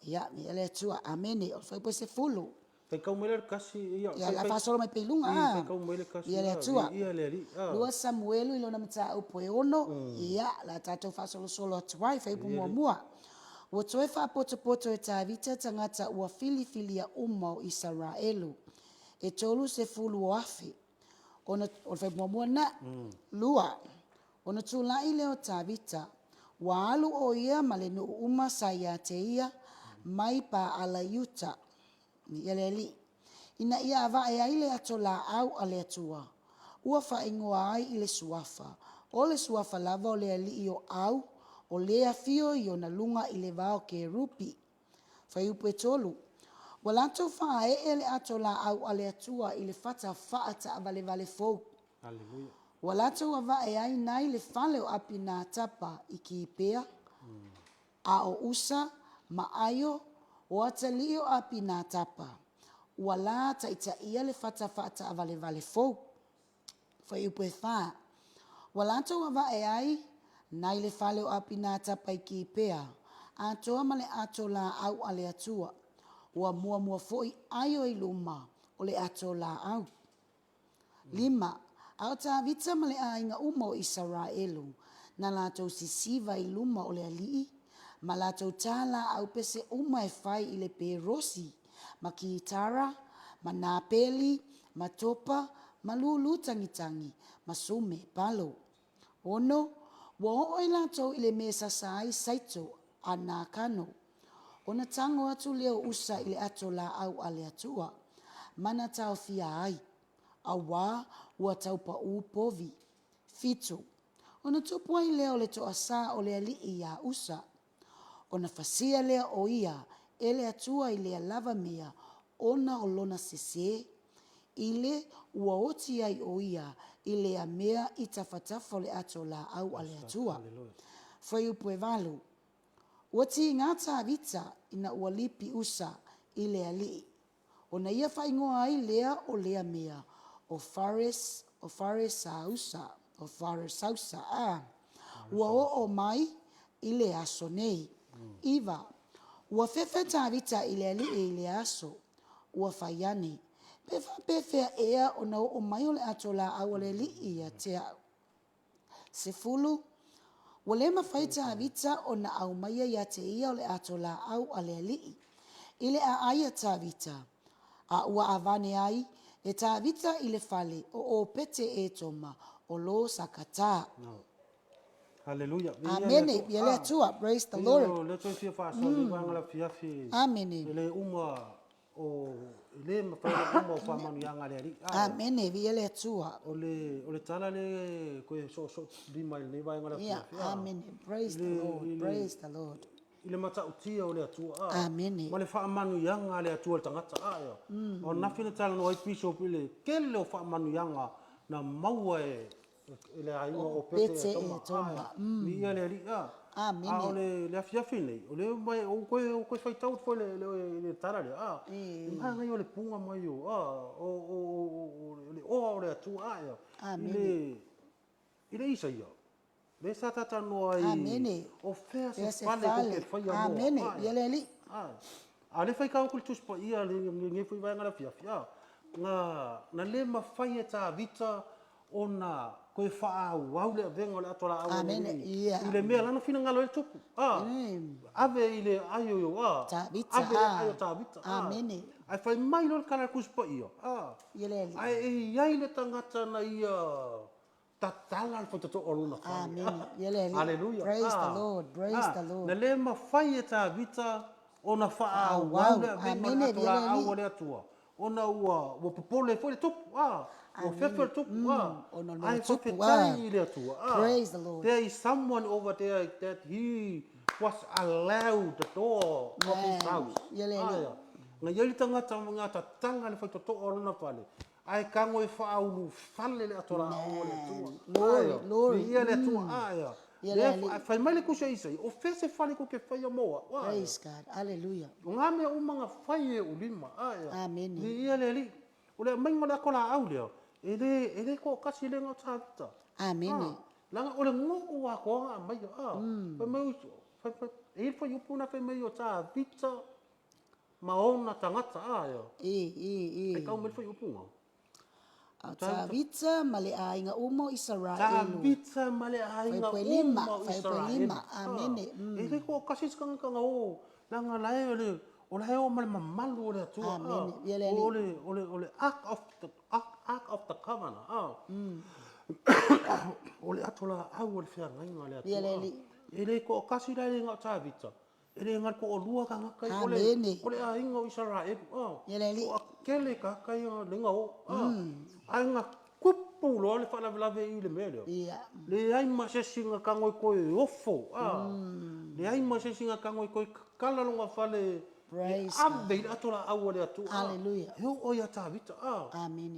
Ia, ia le Atua. Amene. O le fuaiupu e 10. Faitau mai la le 1, ia, Ia, la faasolo mai pea i luga, a. Faitau mai le 1, Ia le Atua. Ia le Alii. 2 Samuelu i lona mataupu e 6, ia, la tatou faasolosolo atu ai, fuaiupu muamua. Ua toe faapotopoto e Tavita tagata ua filifilia uma o Isaraelu, e 30,000. Ona, o le fuaiupu muamua lena. Lua, ona tulai lea o Tavita, ua alu ʻo ia ma le nuu uma sa ia te ia mai Paala i uta, ia le Alii, ina ia avae ai le ato laau a le Atua, ua faaigoa ai i le suafa, o le suafa lava o le alii o Au, o le afio i ona luga i le va o Kerupi. Fuaiupu e 3, Ua latou faaee le ato laau a le Atua i le fata faataavalevale fou. Ua latou avae ai nai le fale o Apinatapa i Kipea, a o Usa ma Aio, o atalii o Apinatapa, ua la taitaia le fata faataavalevale fou. Fuaiupu e 4, Ua latou avae ai nai le fale o Apinatapa i Kipea, atoa ma le ato laau a le Atua, ua muamua foi Aio i luma o le ato laau. 5, A o Tavita ma le aiga uma o Isaraelu, na latou sisiva i luma o le Alii, ma latou tā laau pese uma e fai i le perosi, ma kitara, ma nā peli, ma topa, ma lūlū tagitagi, ma sume palo. 6, Ua oo i latou i le mea e sasa ai Saito a Nakano, ona tago atu lea o Usa i le ato laau a le Atua, ma na taofia ai, auā ua taupaū povi. 7, Ona tupu ai lea o le toasā o le alii iā Usa. Ona fasia lea o ia e le Atua i lea lava mea ona o lona sesē, i le ua oti ai o ia i lea mea i tafatafa o le ato laau a le Atua. Fuaiupu 8, Ua tiga Tavita ina ua lipi Usa i le alii, ona ia faaigoa ai lea o lea mea o Fares, o Faresausa, o Faresausa, a, ua oo mai i le aso nei. 9 Ua fefe Tavita i le alii i lea aso, ua fai ane, Pe faapefea ea ona oo mai o le ato laau a le alii ia te au? 10 Ua le mafai Tavita ona aumaia ia te ia o le ato laau a le alii, i le aai a Tavita, a ua avane ai e Tavita i le fale o Opete-Etoma o lo Sakata. Haleluia. Amene. Ia le Atua. Praise the Lord. O lea toe fia faasoa i vaega la fiafi. Amene. E le uma o e le mafai ona uma o faamanuiaga a le Alii. Amene. Viia le Atua. O le o le tala le koe soosoo lima i lenei vaega la fiafi. Amene. Praise the Lord. Praise the Lord. I le matautia o le Atua a. Amene. Ma le faamanuiaga a le Atua i le tagata a. O nafi na talanoa ai Bishop i le tele o faamanuiaga na maua e e le aiga o Pete e Toma. Viia le Alii. Amene. A o le afiafi nei, o lea mai o koe o koe faitau atu foi le le tala lea. A. I manaia o le puga mai o a o o le oa o le Atua a. Amene. I le Isaia, lea sa talanoa ai. Amene. O fea se fale tou te faia mo au. Amene. Ia le Alii. A o lea e faitau atu le Tusi Paia i lenei foi vaega afiafi, a, na le mafai e Tavita ona toe faaauau le avega o le ato laau a le Alii i le mea lana finagalo ai le tupu, a, ave i le aai o, a, ave i le aai o Tavita, a, ae fai mai loa le tala a le Tusi Paia, a, ae e i ai le tagata na ia tatala le faitotoa o lona fale. Aleluia. Na le mafai e Tavita ona faaauau le avega o le ato laau a le Atua, ona ua popole ai foi le tupu, ua fefe le tupu, ae faafetai i le Atua. There is someone over there that he was allowed the door of his house. Na i ai le tagata na tatala le faitotoa o lona fale, Ae tago e faaulufale le ato laau o le Atua. Glory, glory. Viia le Atua. Ae, lea fai mai le Tusi a Isaia, o fea se fale tou te faia mo au? Ae. Praise God. Hallelujah. O na mea uma na fai e ou lima. Ae. Amene. Viia le Alii. O le aumaiga o le ato laau lea, e le, e le toatasi, e le na o Tavita. Amene. Leaga o le nuu atoa na aumaia. Fai mai, e i ai le fuaiupu lena fai mai o Tavita ma ona tagata a ea. I, i, i. E tau mai le fuaiupu na. A o Tavita ma le aiga uma o Isaraelu. Tavita ma le aiga uma o Isaraelu. 5. Amene. E le toatasi se tagata na o, leaga la e o o la e o ma le mamalu o le Atua. Amene. Ia le Alii. O le, o le, o le Ark of the, Ark of the Covenant. O le ato laau o le feagaiga a le Atua. Ia le Alii. E le toatasi la e le na o Tavita. E le gata toalua tagata ia, o le aiga o Isaraelu, toatele tagata ia lea na o, ae na tupu loa le faalavelave i le mea lea, leai ma se isi na tago e toe ofo, leai ma se isi na tago e toe tatala lona fale e ave i le ato laau a le Atua, e oo ia Tavita,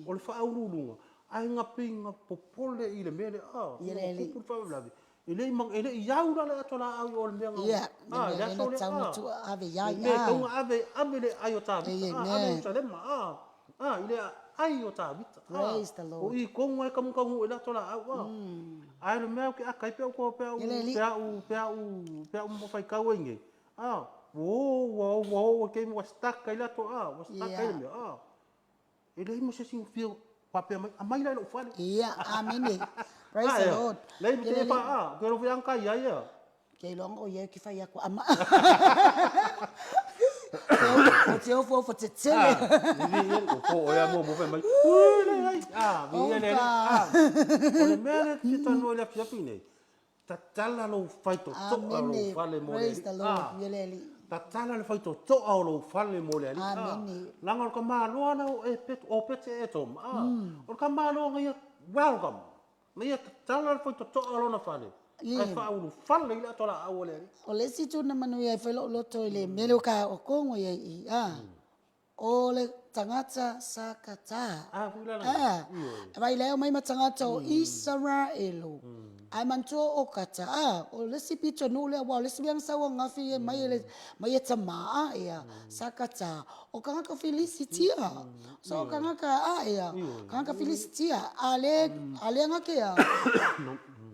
o le faauluuluga, ae na pei na popole i le mea lea, ua tupu le faalavelave, E le i, e le i au la le ato laau i o le mea na, yeah, a, le aso lea, a, ave i ai, le mea e tatau ona ave, ave le aai o Tavita, a, ave i Ierusalema, a, a, i le aai o Tavita, a, Praise the Lord. o i tonu lava e taunuu ai le ato laau, a, ae o le mea ou te ata ai pe a ou, pe a ou, pe a ou, pe a ou, pe a ou faitau ai nei, a, ua o, ua o, ua o, ua taimi ua stuck ai le ato, a, ua stuck ai le mea, a. E leai ma se isi na fia faapea mai, aumai la i lou fale. Ia, amene. Praise the Lord. Leai, te fa a, ke ro fiang kai ai ia. Ke iloa o ia ki fai aku ama. O te ofo ofo te tele. Vi ia o po o ia mo mo fai mai. Ui le ai. Ah, vi ia le. Ah. O le mea le ki tanu le afiafi nei. Tatala lou faitotoa o lou fale mo le Alii. Tatala le faitotoa o lou fale mo le Alii. Leaga o le tamaloa lea o Opete-Etoma, o le tamaloa na ia welcome, na ia tatala le faitotoa o lona fale. Ae faaulufale i le ato laau a le Alii. O le isi itu na manuia ai foi lou loto i le mea lea ua kaokogo i ai i i, a, o le tagata sa kata. A foi la la. Ioe. Vaai la e omai ma tagata o Isaraelu. Ae manatua o Kata, a, o le isi pitonuu lea, aua o le isi mea na sau ananafi e mai e le, mai e tama, a, ia, sa kata, o tagata Filisitia. So o tagata, a, ia, tagata Filisitia, a le, a lea na te a,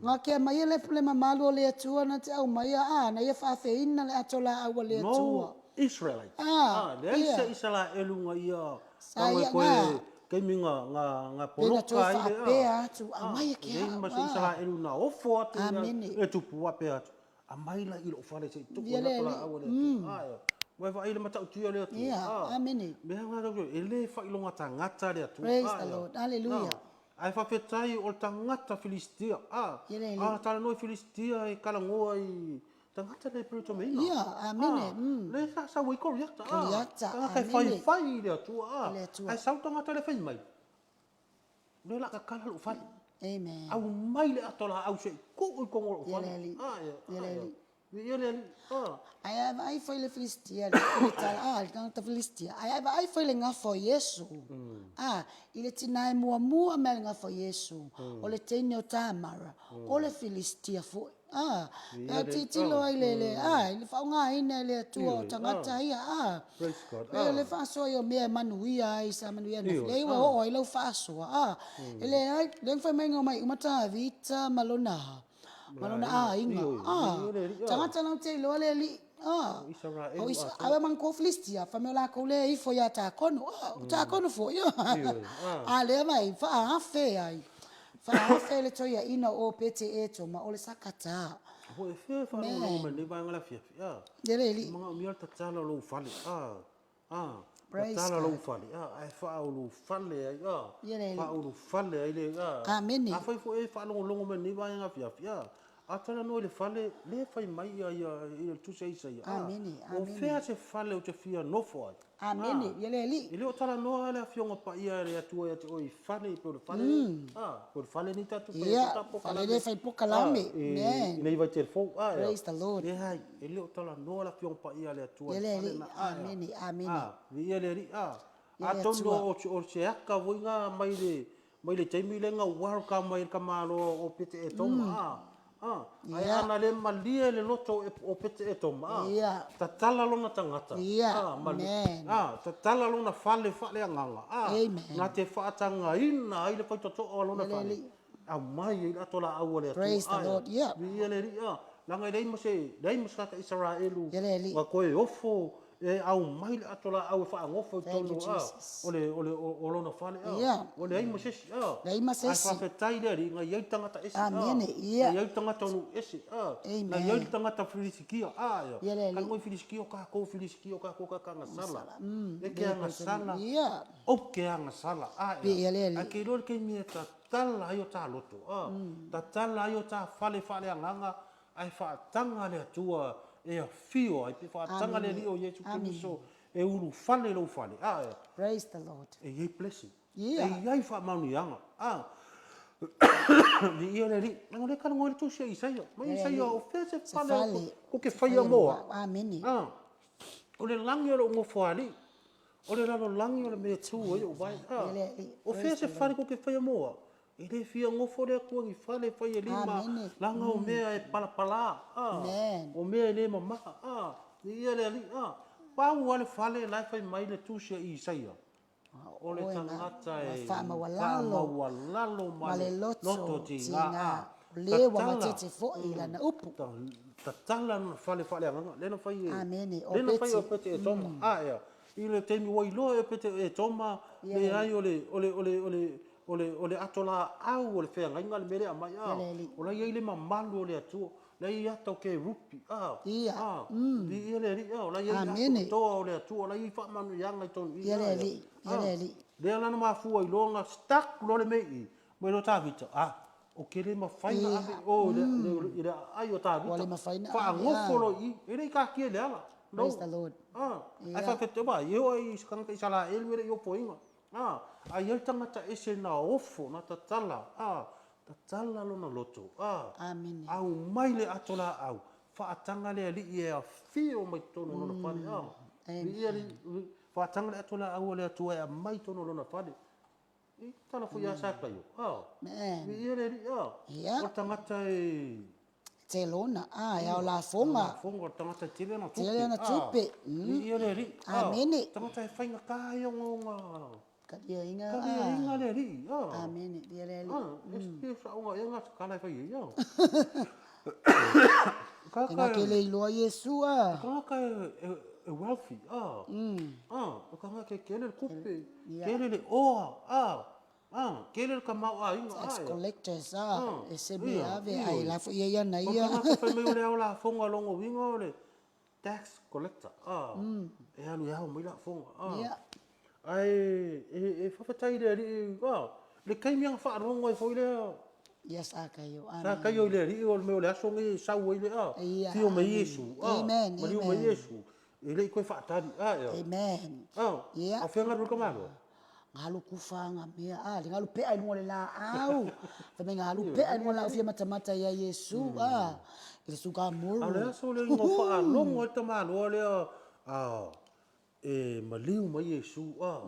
na te aumaia le mamalu o le Atua na te aumaia, a, na ia faafeina le ato laau a le Atua. No Israelites. A, A, leai ia. se Isaraelu na ia Sa tago ia e koe na. taimi na na na Pe na poloka toe ai le a. faapea atu, A, aumai e ke leai au, ma se a. Isaraelu na ofo atu i Amene. le tupu faapea atu, Aumai la i lou fale se i tuu Ia ai le le ato Alii. laau a le Atua. A, ioe. Ua e vaai i le matautia o le Atua? Ia, A. amene. Mea na tatou te, e le faailoga tagata le Atua. Praise A, the ioe. Lord. Hallelujah. A, ae faafetai o le tagata Filisitia. A, Ia le Alii. a talanoa i Filisitia e talanoa i tagata le peretomeina. Ia, amene. A, lea sa sau ai Koliata. A, Koliata, tagata e amene. faifai i le Atua. A, I le Atua. ae sau le tagata lea fai mai, O lea o le a tatala lou fale. Amen. Aumai le ato laau se i tuu i totonu o lou Ia fale. le Alii. A, ia, Ia a, le ia. Alii. Viia le Alii. A. Ae a vaai foi le Filistia, le le tala, a, le tagata Filistia, ae a vaai foi le gafa o Iesu, a, i le tina e muamua mai le gafa o Iesu, o le teine o Tamara, o le Filistia foi. A, pe a tilotilo ai le, le, a, i le faaaogaina e le Atua o tagata ia, a, pei o le faasoa ia o mea e manuia ai, sa manuia ananafi, leai ua oo ai lau faasoa, a, e leai, lea na fai mai na omai uma Tavita ma lona, ma lona aiga, a, tagata la te iloa le Alii, a, o Isa, ae ua manatua o Filistia, fai mai o latou lea e ifo ia Takono, a, o Takono foi, a lea vaai, faaafe ai. Faaafe le toeaina o Opete-Etoma, o le Sakata. Ua e fia e faalogologo mai lenei vaega afiafi, a. Ia le alii. E manaomia le tatala o lou fale, a, a, Praise tatala God. lou fale, a, ae faaulufale ai, a, Ia le alii. faaulufale ai le, a. Amene. Afai foi e faalogologo mai lenei vaega afiafi, a, a talanoa i le fale, lea e fai mai ia, ia, ia le Tusi a Isaia, a, Amene, o amene. fea se fale ou te fia nofo ai? Amene, ia le Alii. E le o talanoa le Afioga Paia a le Atua ia te oe i fale, pei o le fale lenei, a, pei o le fale lenei tatou te fai ai Ia, fale lea e fai polokalame. I nei vaitaimi fou, a, Praise the Lord. Leai, e le o talanoa le Afioga Paia a le Atua i i le le fale Alii. lena, a, Amene, amene. A, viia le Alii, a. Ia le Atonu Atua. o se aka foi na mai le mai le taimi lea na welcome ai le tamaloa o Pete-Etoma, a, a, ae ana le malie le loto o Pete-Etoma, a, tatala lona tagata, a, malie, a, tatala lona fale faaleagaga, a, na te faatagaina ai le faitotoa o lona fale, aumai ai le ato laau a le Atua, a, viia le Alii, a, leaga e leai ma se, leai ma se tagata Isaraelu na toe ofo e aumai le ato laau e faagofo i Thank you, totonu a, Jesus. o le, o le, o lona fale a. Ia. Ua leai ma se isi a. Leai ma se Ae isi. faafetai i le Alii na i ai tagata ese a. Amene, ia. Na i ai tagata o nuu ese a. Amen. Na i ai tagata Filisitia a. Ia, Ia le Alii. Kalangoi Filisitia o tatou Filisitia o tatou ka agasala. E ke le agasala. Ia. O ke agasala a. Ia le Alii. Ae ke iloa le taimi e tatala ai o ta loto a. Tatala ai o ta fale faaleagaga Ae faataga le Atua e afio ai, pe faataga le Alii o Iesu Keriso e ulufale i lou fale, a e. Praise the Lord. E i ai blessing. Yeah. E i ai faamanuiaga. A. Viia le Alii. Leaga o lea e talanoa ai le Tusi a Isaia. Mai Isaia, o fea se fale ko ke faia moa. Amene. A. O le lagi o lou nofoalii. O le lalolagi o le mea e tu ai ou vae. A. O fea se fale ko ke faia moa? E le fia nofo le Atua i ni fale e fai e lima, leaga o mea e palapala, a, o mea e le mamaha, a, viia le Alii, a. Pau lava le fale la e fai mai le Tusi a Isaia, o le tagata e faamaualalo ma le loto tiga, a, tatala, tatala lona fale faaleagaga, lea na fai e, lea na fai e Opete-Etoma, a, ea, i le taimi ua iloa e Opete-Etoma, leai o le, o le, o le, o le, O le, o le ato laau o le feagaiga le mea lea e aumai, a, o la e i ai le mamalu o le Atua, la e i ai ata o kerupi, a, a, viia le Alii, a, o la e i ai atoatoa o le Atua, o la e i ai faamanuiaga i totonu i i, a, a, lea la na mafua ai loa ona stuck loa le mea i i, mai loa Tavita, a, ou te le mafai ona ave i o i le, i le aai o Tavita, faagofo loa i i, e le i taatia i le ala, no, a, ae faafetai, vaai, e oo lava i se tagata Isaraelu e le i ofoina. A, a i ai le tagata ese na ofo, na tatala, a, Tatala lona loto, a. Amene. Aumai le ato laau, faataga le Alii e afio mai totonu o lona fale, a. Viia le Alii, faataga le ato laau a le Atua e aumai i totonu o lona fale. I tala foi ia Sakaio, a. Viia le Alii, a. O le tagata e. Tele ona, a, e ao lafoga. Lafoga, o le tagata e tele ana tupe. Tele ana tupe. Viia le Alii. Amene. Tagata e faigata ia ona. Kaliaina, a. Kaliaina le Alii, a. Amene, viia le Alii. A, e fia saoga ea ga kala e fai ai, a. E na ke le iloa Iesu, a. O tagata e wealthy, a. A, o tagata e tele le tupe, tele le oa, a. A, tele le tamaoaiga, a. Tax collectors, a, e se mea ave, ae la foi e i ai ana ia. O le tagata fai mai o le ao lafoga, lona uiga o le tax collector, a, e alu e ao mai lafoga, a. Ae e faafetai i le Alii, a, le taimi lava na faalogo ai foi lea. Ia Sakaio, amen. Sakaio i le Alii o le mea o le aso lenei e sau ai le, a, afio mai Iesu, a, maliu mai Iesu, e le i toe faatali, a, ea. Amen. A, a o fea e galu ai le tamaloa? Galu kufa aga mea, a, le galu pea i luga o le laau. Fai mai galu pea i luga o le laau fia matamata ia Iesu, a, i le sukamuru. A o le aso lea ina faalogo ai le tamaloa lea, a, e maliu mai Iesu, a,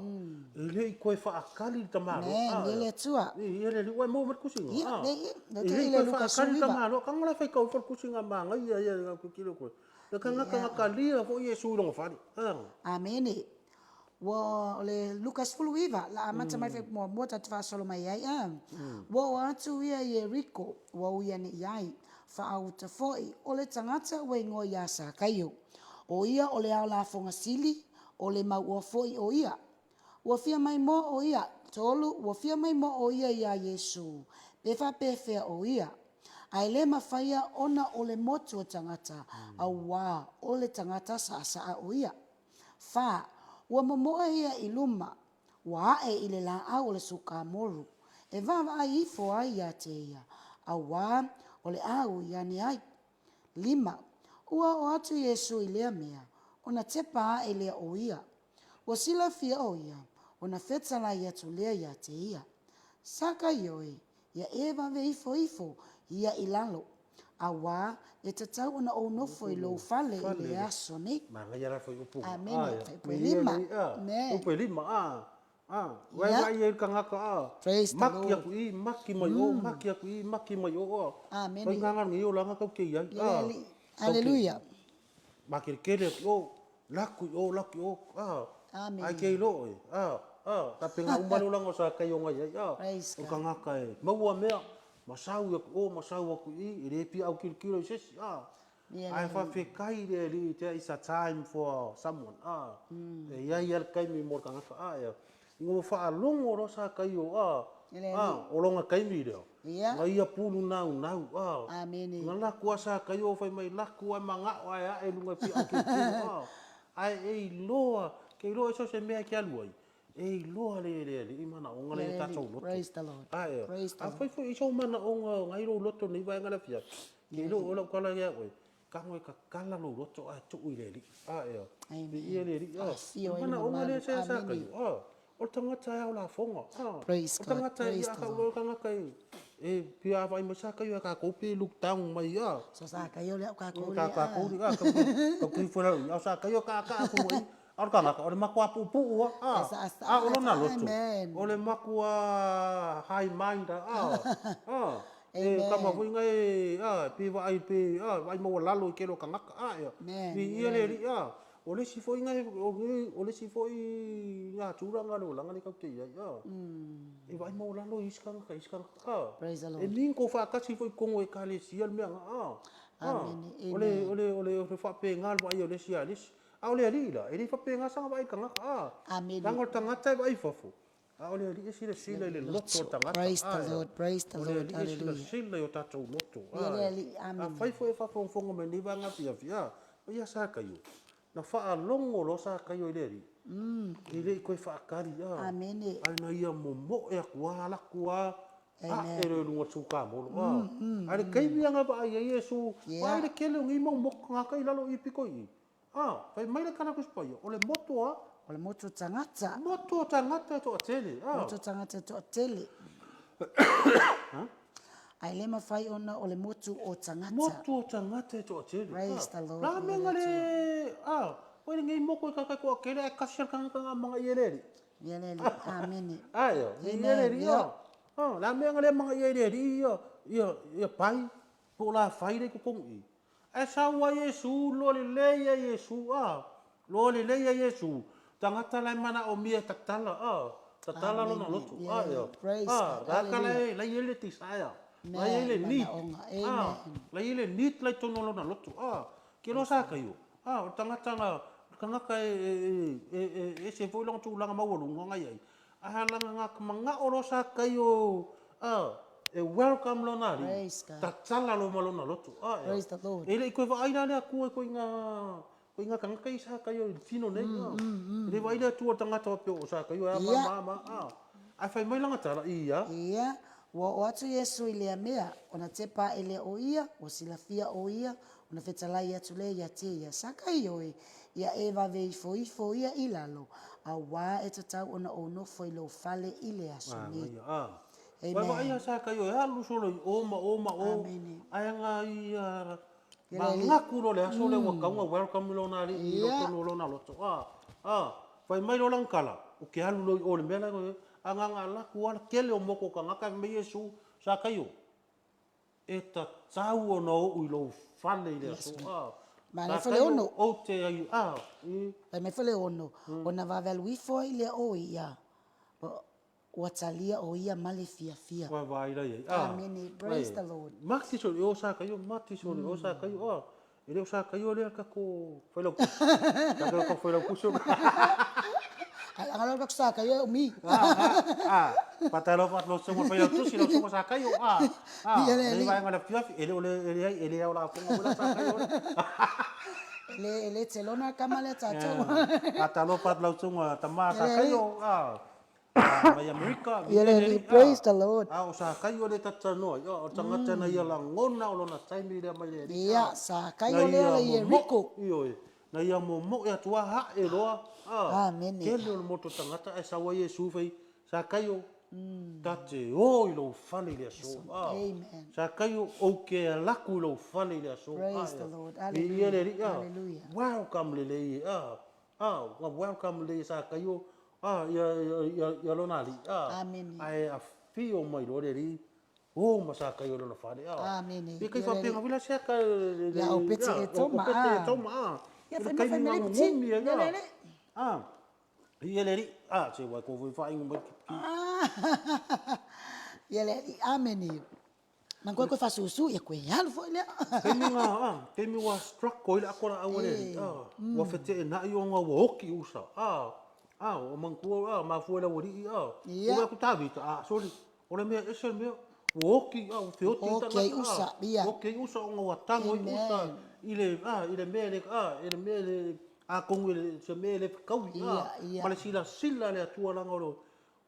e le i toe faatali le tamaloa, a. Amen, le Atua. Ia le Alii, ua e maua mai le tusiga, a. Ia, E le i toe faatali le tamaloa, tago la e faitau ifo le tusiga manaia ia i lau tilotilo atu ai. Le tagata na talia foi Iesu i lona fale, a. Amene. Ua, o le Luka 19, la amata mai le muamua tatou faasolo mai ai, a. Ua oo atu ia i Ieriko, ua ui ane i ai, faauta foi, o le tagata ua igoa ia Sakaio. O ia o le ao lafoga sili, o le mauoa foi o ia. Ua fia maimoa o ia, tolu, ua fia maimoa o ia iā Iesu, pe faapefea o ia. Ae le mafaia ona o le motu o tagata, auā o le tagata saasaa o ia. Fa, ua momoe ia i luma, ua ae i le laau o le sukamoru, e vaavaai ifo ai ia te ia, auā o le a ui ane ai. Lima, ua oo atu Iesu i lea mea, ona tepa ae lea o ia. Ua silafia o ia, ona fetalai atu lea ia te ia, Sakaioe, ia e vave ifo ifo ia i lalo, auā e tatau ona ou nofo i lou fale i le aso nei. Manaia la le fuaiupu. Amene. Fuaiupu e lima. Fuaiupu e lima, a. A, ua e vaai i ai i le tagata, a. Praise the Lord. Maki aku i, maki mai o, maki aku i, maki mai o, a. Amene. Faiga lenei olaga tatou te i ai, a. Aleluia. Makelikele aku i o, laku i o, laku i o, a. Amene. Ae ke iloa oe, a, a, tapena uma le olaga o Sakaio na i ai, a. Praise O le God. tagata e maua mea, ma sau aku i o, ma sau aku i i, e le fia autilotilo i se isi, a. Ae faafetai i le Alii there is a time for someone, a. E i ai lava le taimi mo le tagata, a ea. Ina ua faalogo loa Sakaio, a, a, o lona taimi lea, na ia pulu naunau, a. Na laku lava Sakaio fai mai, laku ae manao ae ae i luga e fia autilotilo, a. Ae e iloa, ke iloa e so o se mea e te alu ai, e iloa le le Alii manaoga la i o tatou loto. Ae, afai foi i sou manaoga na i lou loto i lenei vaega o le afiafi, ke iloa oe lau tala ia oe, tago e tatala lou loto ae tuu i le Alii. Ae, viia le Alii. O le manaoga lea sa ia, o le tagata e ao lafoga. O le tagata e, ia tau loa le tagata e fia vaai mai Sakaio ia tatou pe look down mai a. So Sakaio lea o tatou lea. Tatou lea, tau tui foi lalo, a o Sakaio taataa atu i, a o le tagata o le matua puupuu lava, a o lona loto, o le matua high mind lava, a, e tama foi na e, a, pe vaai pe, a, vaai maualalo i le tele o tagata, a, ia, viia le Alii, a. O le isi foi na, o le isi foi na tulaga le olaga lea tatou te i ai, a, e vaai maualalo isi tagata i isi tagata, a. Praise the Lord. E mingo faatasi foi i totonu o Ekalesia le mea na, a. Amene. O le, o le, o le, o le faapena le vaai o le isi ia le isi. A o le Alii la, e le faapena sana vaai i le tagata, a. Amene. Leaga o le tagata e vaai i fafo, a o le Alii e silasila i le loto o le tagata. Praise the Lord, praise the O le Lord, Alii e hallelujah. silasila i o tatou loto, Ia le Alii, amene. Afai foi e faafogafoga mai i lenei vaega afiafi, a, o ia Sakaio, na faalogo loa Sakaio i le Alii, e le i toe faatali, a. Amene. Ae na ia momoe atu lava, alu atu lava, ae loa i luga o le sukamolo, a. Ae le taimi lava na vaai ai Iesu, vaai le tele o nei mau motu tagata i lalo i i pito i i. A, fai mai le tala a Tusi Paia, o le motu a? O le motu o tagata. Motu o tagata e toatele, a. Motu o tagata e toatele. Ae le mafai ona o le motu o tagata. Motu o tagata e toatele. Praise the Lord. La me nga le a o le ngai moko e kaka toatele ae kasi al kanga kanga manga i ele ali. I ele ali. Amene. Ae o. I ele ali. Oh, la me nga le manga i ele ali ia ia ia pai po la fai le totonu i. Ae sau a Iesu, loa lelei a Iesu, a, loa lelei a Iesu, tagata la e manaomia e tatala, a, tatala lona loto, a, ea, a, tagata la e, la e i ai le desire, la e i ai le need, a, la e i ai le need la i totonu o lona loto, a, ke loa sa kaio, a, o le tagata na, o le tagata e, e, e, e ese foi lona tulaga maualuga na i ai, A langa nga manao loa sa kai o a e welcome lona alii tatala loa ma lona loto a e le i toe vaai la le Atua i koiga koiga tagata ia sa kai o i le tino nei a e le vaai le Atua i le tagata faapea o sa kai o e a ma ma ma a ae fai mai lana tala ia. Ia, ua oo atu Iesu i lea mea, ona tepa aʻe lea o ia, ua silafia ʻo ia, ona fetalai atu lea ia te ia, Sakai oe, ia e vave ifo ifo ia i lalo, auā e tatau ona ou nofo i lou fale i le aso nei. Amen. Ua vaai a Sakai oe, alu solo i o ma o ma o, ae nga ia mangaku loa le aso lea ua tau na welcome i lona alii i lotonu o lona loto. A, a, fai mai loa lana tala, ou te alu loa i o i le mea la, a na ona alu atu lava le tele o motu o tagata, fai mai Iesu, Sakai oe, E tatau ona ou i lou fale i le aso a. Mai foi le ono. Ou te ai a i. Fai mai foi le ono, ona vave alu ifo ai lea o ia, ua talia o ia ma le fiafia. Ua vaai la i ai a. Amene, praise the Lord. Mati soli o sa kaio, mati soli o sa kaio a. E le o sa kaio lea tatou failautusi. Tatou tatou failautusi o. Ai anga lo tatou sa kaio e umi. Ah, patalo fa lo songo failautusi lo songo sa kaio. Ah, ah, le vaenga le fiafi e le o le e le ai e le ao la fonga wala sa kaio. Le e le te lona kama le tatou. Patalo fa lo songo tama sa kaio. Ah, Mai Amerika, Ia le alii, praise the Lord. A o Sakaio lea ta te talanoa ai, o le tagata na ia lagona o lona taimi lea mai le alii. Ia, Sakaio lea o le Ieriko. Ioe, na ia momoe atu a hae loa, a, Amene. tele o le moto tagata ae sau ai Iesu fai, Sakaio, ta te o i lou fale i le aso. Amen. Sakaio, ou ke alaku i lou fale i le aso. Praise the Lord. Hallelujah. Ia le alii, a, Hallelujah. welcome lelei e, a, A, ua welcome lelei e Sakaio, a, ia, ia, ia, ia lona alii, a. Amene. Ae afio mai loa le alii, o ma Sakaio i lona fale, a. Amene. Ia kai faapea nga vila sea ka le, le, Ia o pete e toma, o pete a. e toma, a. Ia I le fai mai fai taimi mai le piti, ngagogumi ai, ia a. le le. A, ia le alii, a, se ua e kou foi faaigu mai ki. Ia le alii, amene. Nang koe koe fasusu, ia koe alu foi lea. Taimi nga, a, taimi ua struck ai le ako laau a le alii, a, ua feteenai ona ua oki usa, a, a, ua manatua, a, mafua i le aualii, a, ua aku Tavita, a, soli, o le mea ese le mea, ua oki, a, ua feoti ai Oki ai tagata, usa, a, ia. oki ai usa ona ua tago ai usa i le, a, i le mea le, a, i le mea le, atonu i le, se mea e le fetaui, a, ma le silasila a le Atua leaga o le,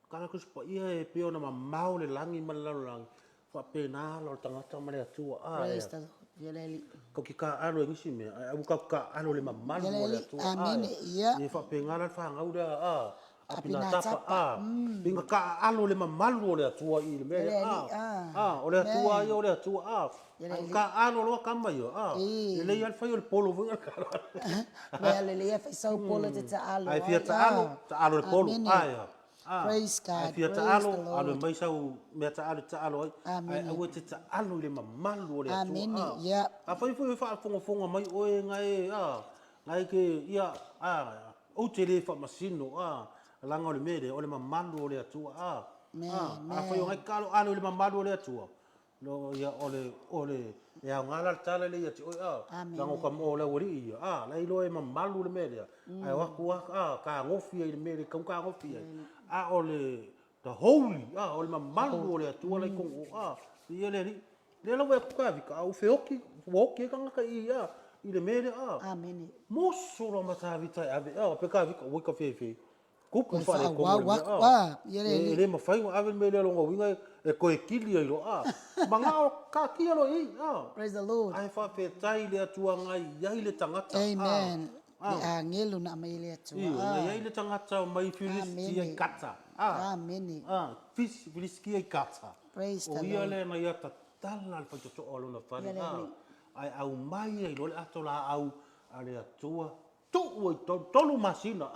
Kala Tusi Paia e pei ona mamao le lagi ma le lalolagi, faapena ala o le tagata ma le Atua. A Praise ea. the Lord. Ia le Alii. Kau te taaalo e nisi mea, ae aua kau te taaalo i le mamalu Ia le o le Alii. Atua. A Amene. ea. Ia. E faapena la le fanau lea a Apinatapa. Apinatapa. A. Pei na taaalo i le mamalu o le Atua i le mea Ia le lea. A. Alii. A. A, o le Atua Amen. ia o le Atua. A. Ia le Ae Alii. taaalo loa tama ia. A. E. Lelei lava le fai o le polo foi na taaalo. Mea lelei lava fai sau polo e te taaalo Ae ai. fia taalo, A. taalo i le polo. Amene. A ea. A, Praise ae God, fia praise taalo, the alu e Lord. mai sau mea taalo e taalo ai, ae Amene. aua e te taalo i le mamalu o le Atua. Amene, A, yeah. afai foi e faafogafoga mai oe na e, a, na e te, ia, a, ou te le faamasino, a, leaga o le mea lea, o le mamalu o le Atua. A, a, afai o na e taaloalo i le mamalu o le Atua, No, ia, o le, o le, e aoga la le tala lea ia te oe, a, Amene. leaga o ka, o le aualii ia, a, la e iloa e mamalu le mea lea, ae o atu a, a, tagofi ai i le mea le tau tagofi ai, a o le, the holy, a, o le mamalu o le Atua la i totonu o, a, ia le alii, lea lava e atu Tavita, a ua feoti, ua oti ai tagata i, a, i le mea lea, a, Amene. moso loa ma Tavita e ave, a, pe Tavita, ua i ka fefe, Kupu Koe faaletonu o le faaauau mea, aku, a. a, ia le E alii. le mafai ona ave le mea lea lona uiga e toe kili ai loa, a. Manao taatia loa i i, a. Praise the Lord. Ae faafetai i le Atua na i ai le tagata, a. Amen. A. Le agelu na aumai e le Atua, Ioe, na i a. ai le tagata mai Filisitia i Amene. Kata, a. Amene. A, Filisitia i Kata. Praise O the ia Lord. lea na ia tatau. tatala le faitotoa o lona fale, ae aumai ai loa le ato laau a le Atua, tuu ai totonu, tolu masina,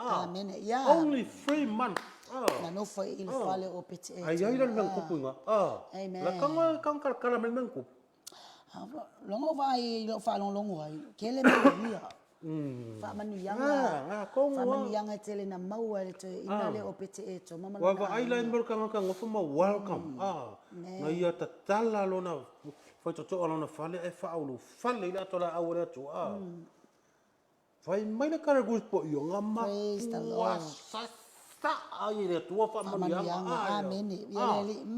only 3 months. Na nofo i le fale o Pete. Ai ai la le mea na tupu i ina, la tago e talatala mai le mea na tupu. Loga ou vaai i lou faalogologo ai, tele manuia. Faamanuiaga, faamanuiaga e tele na maua e le toeaina lea o Pete Etoma ma lona aiga. Ua vaai la i mea o le tagata nofo ma welcome, na ia tatala lona faitotoa lona fale ae faaulufale i le atoa laau a le Atua. Fai mai le tala a le Tusi Paia, na matua sasaa ai e le Atua faamanuiaga.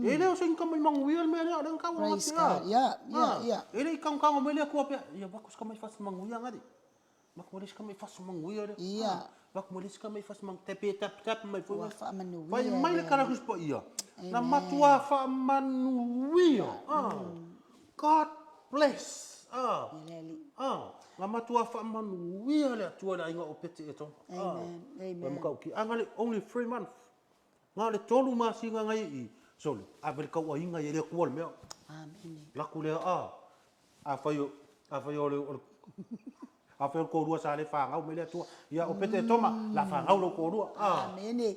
E le o se ni tamai manuia le mea lea, o lea na tau Praise God. Yeah. E le i tagotago mai le Atua pea, ia avatu se tamai fasi manuia gale. Avatu mai le isi tamai fasi manuia lea. Avatu mai le isi tamai fasi manuia, pe tap tap mai foi. Ua faamanuia. Fai mai le tala a le Tusi Paia, na matua faamanuia. God bless. Na matua faamanuia le Atua i le aiga o Pete Etoma. Amen. Amen. Matautia. A na le only 3 months. Na o le 3 masina na i sole, ave le tauaiga i le Atua le mea. Amen. Laku lea a. Afai o le afai o le toalua sa le fanau mai le Atua. Ia o Pete Etoma, la fanau lou toalua. Amen.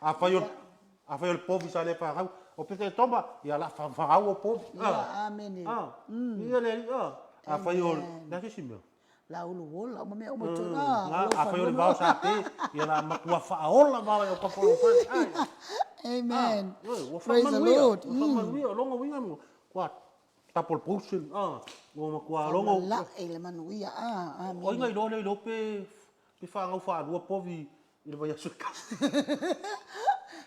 Afai o le povi sa le fanau, o Pete Etoma, ia la fanau o povi. Amen. Ia le alii, afai o le a se isi mea? La ulu ola, uma mea uma tonu. Afai o le vao sa pe, ia la matua faaola vao e o ka folo fale. Amen. Ua faamanuia, ua faamanuia, o lona uiga ua double portion, ua matua logo. Faamalae le manuia. Amen. O ai na iloa lea iloa pe fanau faalua povi i le vaiaso e tasi.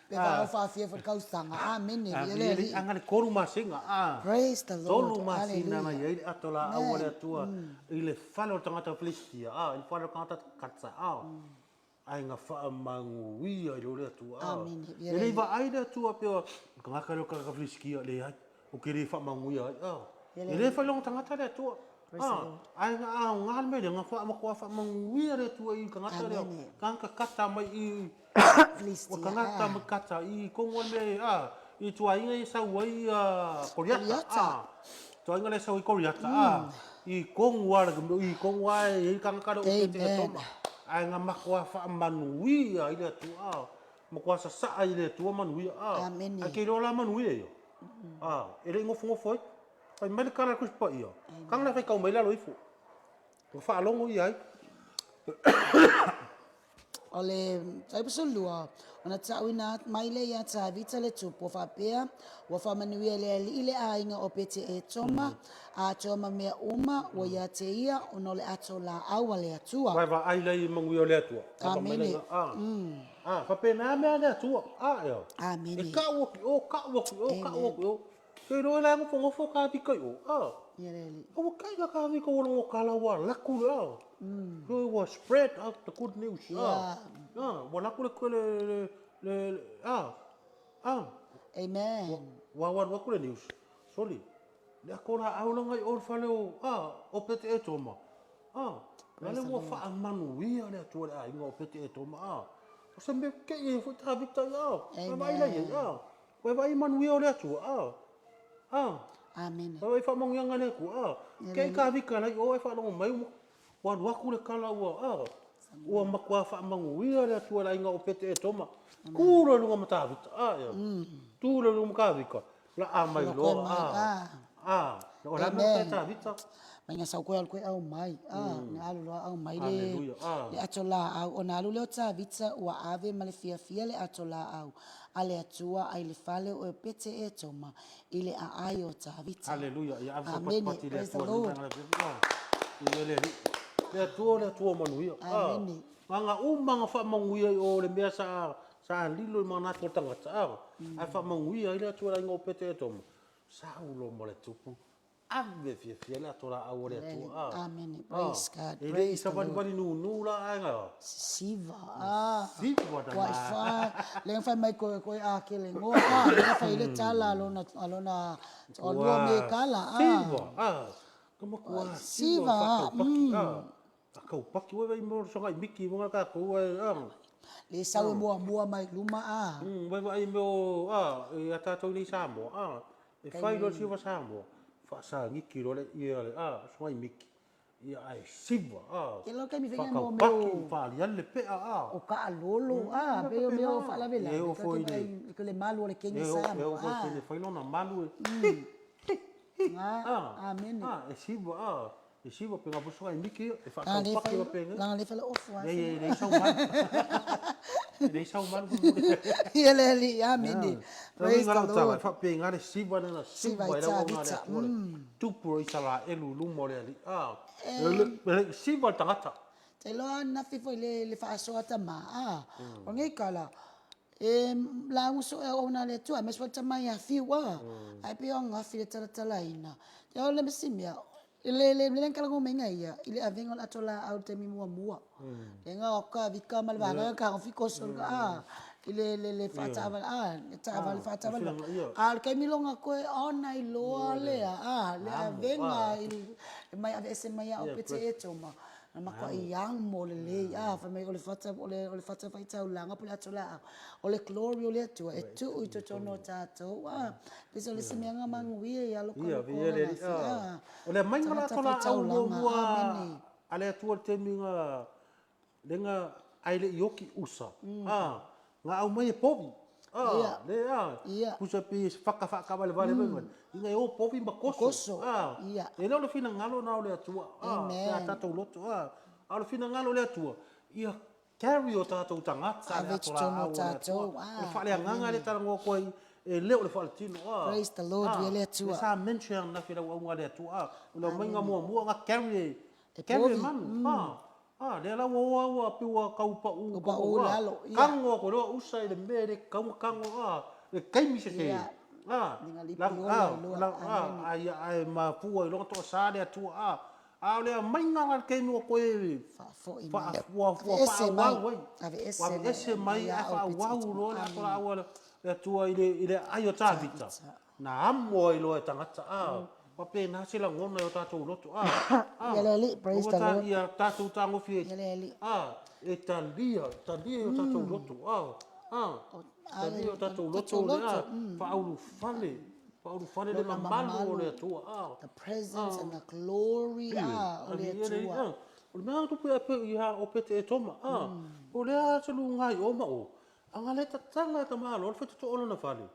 Pe fanau faafia foi le tausaga. Amen. Ia le alii. Aga le 3 masina. Praise the Lord. 3 masina na i ai le ato laau a le Atua i le fale o le tagata Filistia, i le fale o le tagata Kata. Ae na faamanuia i le Atua. Amen. E le i vaai le Atua pe o le tagata lea o le tagata Filistia, leai. Ou te le faamanuia ai. E le failoga tagata le Atua. Ae na aoga le mea lea, na matua faamanuia le Atua i le tagata lea. Tagata kata mai i Filistia. Tagata mai kata i kongo le mea i tuaiga i sau ai Koriata. Tuaiga le sau ai Koriata. I kongu a i kongu a e i tagata lea o Pete Etoma. Ae na matua faamanuia i le Atua. Matua sasaa i le Atua manuia. Amen. Ae ke iloa la manuia ia. E le i nofonofo ai. Fai mai le tala a le Tusi Paia. Kanga le faitau mai lalo ifo. Ua faalogo ia ai. O le fuaiupu 12, ona ta'uina mai lea iā Tavita le tupu, ua faapea, Ua faamanuia e le Alii le aiga o Pete Etoma, atoa ma mea uma ua ia te ia, ona o le ato laau a le Atua. Ua e vaai la i manuia o le Atua. Amene. Faapena mea a le Atua. Ea. Amene. E ka'u atu i o, ka'u atu i o, ka'u atu i o. Ke iloa la e nofonofo Tavita i o. Ia le Alii. Ua kai la Tavita ua logo tala ua laku le a. Ua spread out the good news. Ua laku le le le a. A. Amen. Ua alu atu le news. Sorry. Le ato laau la ngai o le fale o o Pete Etoma. La le ua faamanuia le Atua i le aiga o Pete Etoma. O se mea kei e foi Tavita ia. Ua vaai la i ai. Ua vaai manuia o le Atua. Amen. Ua vaai faamanuiaga le Atua. Kei Tavita la i o e faalogo mai ua alu atu le tala ua ua matua faamanuia le Atua i le aiga o Pete Etoma. Tu loa i luga ma Tavita. Ea. Tu loa i luga ma Tavita. La a mai loa. O la mea Tavita. Mai na sau koe alu koe au mai. Na alu loa au mai le le ato laau. Ona alu lea o Tavita ua ave ma le fiafia le ato laau a le Atua ai le fale o Pete Etoma i le aai o Tavita. Hallelujah. Ia ave patipati le Atua. Lord. Ia le Alii. Le Atua le Atua manuia. Amene. Aga uma na faamanuia i o le mea sa lilo i manatu o le tagata. Ae faamanuia ai le Atua i le aiga o Pete Etoma. Saulo ma le tupu. Ave fiafia le ato laau a le Atua. Amen. Praise God. E le i savalivali nunu la aiga. Siva. Siva da Ua i fa le fai mai koe koe a ke le ngoa a le fai le tala lona alona o lua me kala a. Siva. Kama kua siva. Kaupaki ua vai mo songa i miki mo ka ko ai a. Le sau e muamua mai luma a. Vai vai mo a e a tātou nei Samoa. E fai loa siva Samoa. Faasagiki loa le ia le a susuga i Miki ia ae siva a. Te iloa taimi fai mo mea o faaliali le pea a. O kaalolo a pei o mea o faalavelave ta te vaai i le malu o le keni Samoa. E oo foi i le teine e fai lona malu e hi hi a amene. A e siva a e siva pe nga foi susuga i Miki ia e faataupaki faapena. Leaga le fai ofu a. Leai e leai sau malu. E leai sau malu. Ia le alii amene. Praise the Lord. E faapena le siva lea na siva ai le auauna a le Atua le tupu o Isaraelu i luma o le Alii. A, e le i siva le tagata. Te iloa ananafi foi i le faasoa tama, a, o lenei tala, e lauga soo e auauna a le Atua, aemaise foi le tama ia Fiu, a, ae pei o ananafi i le talatalaina. O le isi mea, Le le mea lea na talanoa mai ai ia i le avega o le ato laau i le taimi muamua. Lea na o atu Tavita ma le vaega lea tagofi toso a i le le le faataavale a le taavale faataavale. A o le taimi lona toe on ai loa lea a le avega i mai aveese mai ia Opete Etoma na matuai amo lelei a fai mai o le fata o le o le fata faitaulaga po o le ato laau o le glory o le Atua e tuu i totonu o tatou a Pei o le isi mea na manuia ia loko loko ia. O le aumaiga o le ato laau muamua a le Atua i le taimi na lea ae le i oti Usa, a, na aumai e povi. A, lea, a, tusa pei e fata faataavalevale mai mai, ina e o povi ma toso. A, e le o le finagalo lena o le Atua, a, pe a tatou loto, a, a o le finagalo o le Atua, ia Carry o tatou tagata le ato laau o le Atua. O le faaleagaga lea e talanoa atu ai, e le o le faaletino. Praise the Lord, viia le Atua. Lea sa mention ananafi e le auauna a le Atua, a, o le aumaiga muamua na carry e, carry e manu. A, a, lea la ua o a ua pei ua tau pau, pau, a, tago atu loa usa i le mea e le tatau ona tago, a, le taimi sese, a, a, a, a, e mafua ai loa ona toasa le Atua, a, A o le aumaiga la le taimi ua toe faafoi mai, ua faaauau ai, ua aveese mai ae faaauau loa le ato laau a le Atua i le aai o Tavita, na amo ai loa e tagata, a faapena se lagona i o tatou loto, a, a, Ia le Alii, praise the Lord. Ia tatou tagofi e, a, e talia, talia i o tatou loto, a, a, talia i o tatou loto le, a, faaulufale. Faaulufale le mamalu o le Atua. Ah. The presence and the glory ah, o le Atua. O le mea tupu ia pe ia o pete e toma. Ah. O lea se lu ngai o ma o. Anga le tatala ta malo le fai to lona fale.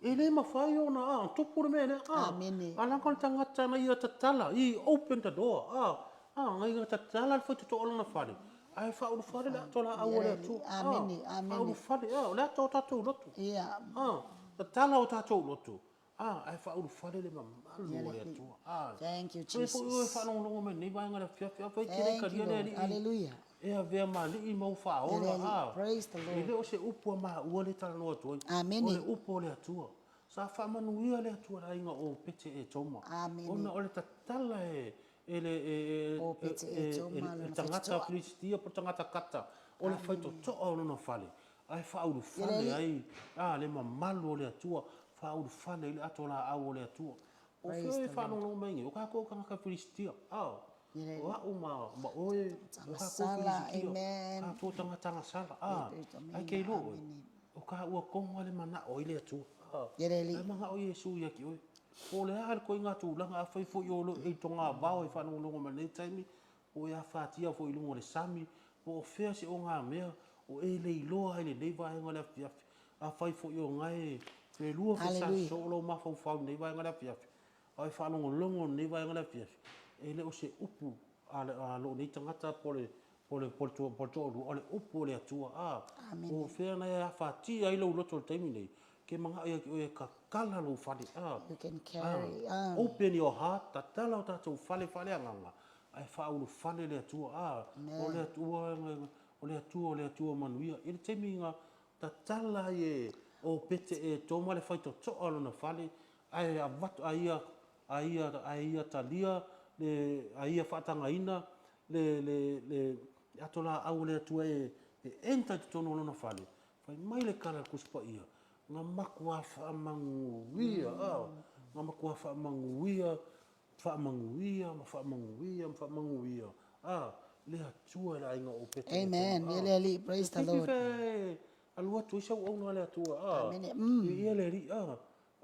E le mafai ona ah tupu le mea lea. Ah. Amene. Ala ko le tagata na ia tatala i open the door. Ah. Ah, ngai nga tatala le fai to lona fale. Ae faaulufale le ato laau o le Atua. Amene, amene. Faaulufale, ah, o le ato o tatou loto. Ia. Ah, tatala o tatou loto. Ah, ae faaulufale le mamalu o le Atua. Ah. Thank you, Jesus. Foi oe faalogologo mai lenei vaega le afiafi. Afai e te le talia le Alii. Hallelujah. E avea ma alii ma ou faaola. Ah. Praise the Lord. E le o se upu a maua lea e talanoa atu ai. Amene. O le upu o le Atua. Sa faamanuia le Atua i le aiga o Pete Etoma. Amene. Ona o le tatala e e le e O Pete Etoma lona tagata Filistia po o tagata Kata, o le faitotoa o lona fale, ae faaulufale ai a le mamalu o le Atua, faaulufale ai le ato laau o le Atua. O fea e faalogologo mai nei? O tatou tagata Filistia, a o au ma ma oe, o tatou Filistia, tatou tagata agasala, a ae ke iloa oe, o ka ua kogo lava le manao ai le Atua, a ae manao Iesu ia te oe. Po o le a le koiga tulaga, afai foi o lo e i togavao e faalogologo mai lenei taimi, po o e afatia foi i luga o le sami, po o fea se ogamea o e le iloa ai i lenei vaega o le afiafi. Afai foi o gae pelua fesaso o lou mafaufau i lenei vaega o le afiafi, a o e faalogologo i lenei vaega o le afiafi, e le o se upu a lou nei tagata po o le po le po le po le toalua, o le upu o le Atua. A, po o fea na e afatia ai lou loto i le taimi nei, ke manao ia te oe e tatala lou fale. A, You can carry, a. Open your heart, tatala o tatou fale faaleagaga, ae faaulufale le Atua. A, o le Atua, o le Atua, o le Atua manuia. I le taimi na tatala ai e Opete Etoma le faitotoa o lona fale, ae avatu, a ia, a ia, a ia talia le, a ia faatagaina le, le, le ato laau o le Atua e, e enter i totonu o lona fale, fai mai le tala a le Tusi Paia, na matua faamanuia, a, na matua faamanuia, faamanuia ma faamanuia ma faamanuia, a, le Atua i le aiga o Opete. Amen. Ia le Alii, praise the Lord. Alu atu ai se auauna a le Atua, a, Amene. Viia le Alii, a.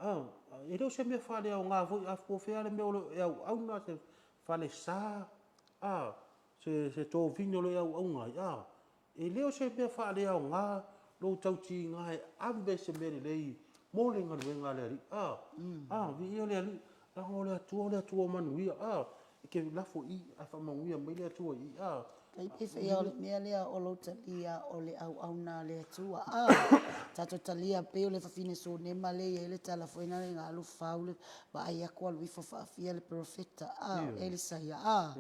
E le o se mea faaleaoga foi, a po o fea lava le mea o lo o e auauna, se falesa, se tovine o lo o e auauna ai, a, e le o se mea faaleaoga lou tautiga e ave se mea lelei mo le galuega a le Alii. A, a, viia le Alii, leaga o le Atua o le Atua manuia. A, e te lafo i i ae faamanuia mai le Atua i i. A. E pei o le mea lea o lou talia o le auauna a le Atua. A, tatou talia pei o le fafine Sunema lea e i ai le tala foi lea na alu fau le vaai atu alu ifo faafia le perofeta, a, o Elisaia, a,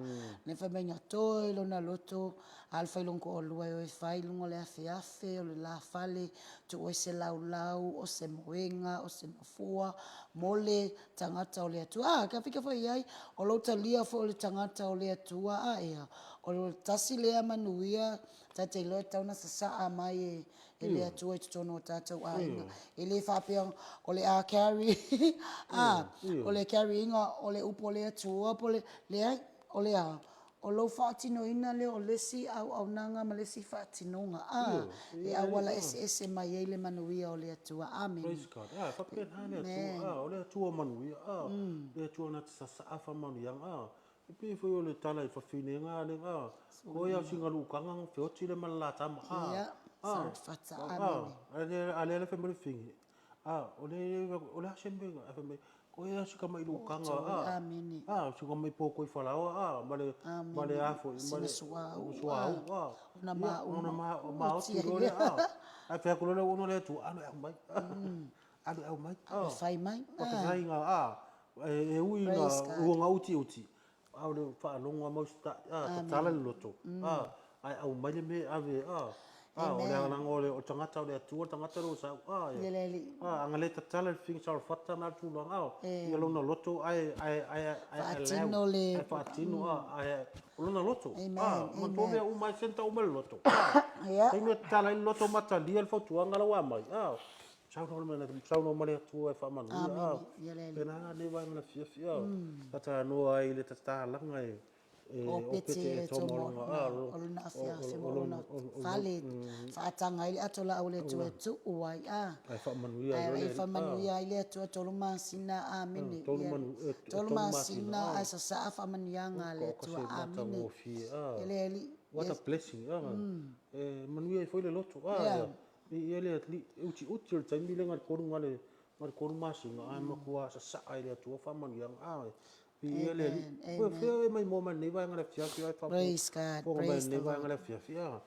lea fai mai na to i lona loto alu fai i lona toalua e o e fai i luga o le afeafe o le la fale, tuu ai se laulau, o se moega, o se nofoa mo le tagata o le Atua. A, fika foi i ai, o lou talia foi o le tagata o le Atua, a ea, o le tasi lea manuia ta te iloa e tatau ona sasaa mai e le Atua i totonu o tatou aiga. E le faapea o le a carry, a, o le carry ina o le upu a le Atua po o le, leai, o le a? O lou faatinoina lea o le isi auaunaga ma le isi faatinoga, a, e auala eseese mai ai le manuia o le Atua. Amene. Praise God. A, faapena le Atua, a, o le Atua manuia, a, le Atua na te sasaa faamanuiaga, a. E pei foi o le tala i fafine na le, a, ko ia o sina lutaga na feoti lea ma le la tama, a, Ia, a, Sarefata, a, amene. a lea la fai mai le fafine, a, o le, o le a se mea, ae fai mai, ko ia si tamai lutaga, a, Amene. a, si tamai pou falaoa, a, ma le, ma le a foi, ma le Sina suauu, suauu, a, Ona ia, mauma, ona maoti oti ai loa lea, lea. a, ae fai atu loa le auauna a le Atua, alu e aumai, alu e aumai, a, E fai mai. Faafetai na, a, e ui ina Praise God. ua utiuti, a o le faalogo lava ma usitai, a, tatala le loto, a, ae aumai le mea e ave, a, a, o le Amen. agaga o le tagata o le Atua, le tagata lea ua sau, a, ia. Ia le Alii. A, ana le tatala le fafine Sarefata na tulaga, a, ia lona loto ae, ae, ae, ae Faatino allow, le- ae faatino, a, ae, o lona loto, Amen, a, manatua amen. mea uma e centre uma i le loto, a, Ia. taimi e tatala ai le loto ma talia le fautuaga la ua aumai, a, saunoa mai, saunoa mai le Atua e faamanuia, a, Amene. Ia le Alii. pena la lenei vaega o le afiafi, a, talanoa ai i le tatalaga e O o Pete Pete e e Toma Toma o o lona, lona, o lona afiafi ma o lona fale faataga ai le ato laau a le Atua e tuu ai, a. Ae faamanuia ai Ae loa le Alii, a. faamanuia ai le Atua tolu masina, amene. Ia, tolu tolu masina masina, ae sasaa faamanuiaga a le Oka Atua, se amene. matagofie, a. Ia le Alii. What a blessing, a. E manuia ai foi le loto, a. Yeah. Ia le Alii, e utiuti o le taimi lea na le tolu na le na le tolu masina, ae matua sasaa e le Atua faamanuiaga, a. Viia le Alii. Amen, Ua amen. fea e maimoa mai lenei vaega o le afiafi, ae Praise God, faafofoga mai praise the lenei vaega Lord. o le afiafi, a.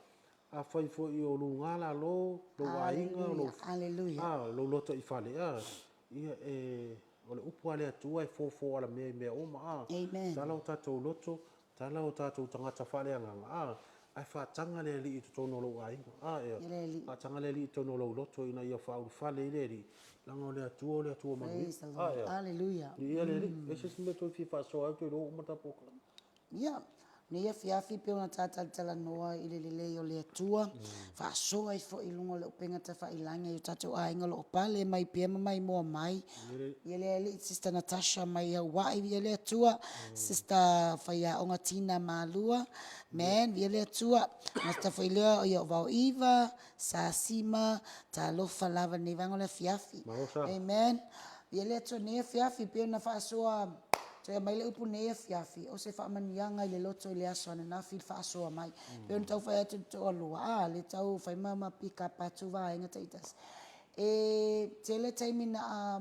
Afai foi o luga lalo, lou aiga, o lou, Hallelujah, hallelujah. a, lou loto i fale, a, ia e, o le upu a le Atua e fofo alamea i mea uma, a. Amen. Tala o tatou loto, tala o tatou tagata faaleagaga, a, ae faataga le Alii i totonu o lou aiga, a, ea. Ia le Alii. Faataga le Alii i totonu o lou loto ina ia faaulufale ai le Alii, leaga o le Atua o le Atua manuia. Praise the A, Lord. ea. Hallelujah. Viia le Alii. E se isi mea toe fia faasoa ai, ou te iloa ua uma le tatou polokalame. Ia, nei afiafi pei ona ta talatalanoa i le lelei o le Atua, faasoa ai foi i luga o le upega tafailagi i o tatou aiga o lo o pale mai pea ma maimoa mai. Ia le Alii, Sister Natasha mai Hawaii, viia le Atua, Sister Faiaoga Tina Malua, man, viia le Atua. Gata foi lea, ia o Vaoiva, Sasima, talofa lava i lenei vaega o le afiafi. Malosa. Amen. Viia le Atua i lenei afiafi, pei ona faasoa toe aumai le upu nei afiafi, o se faamanuiaga i le loto i le aso ananafi le faasoa mai. Pei ona tau fai atu i le toalua, a, le tau fai ma ma pick up atu vaega taitasi. E tele taimi na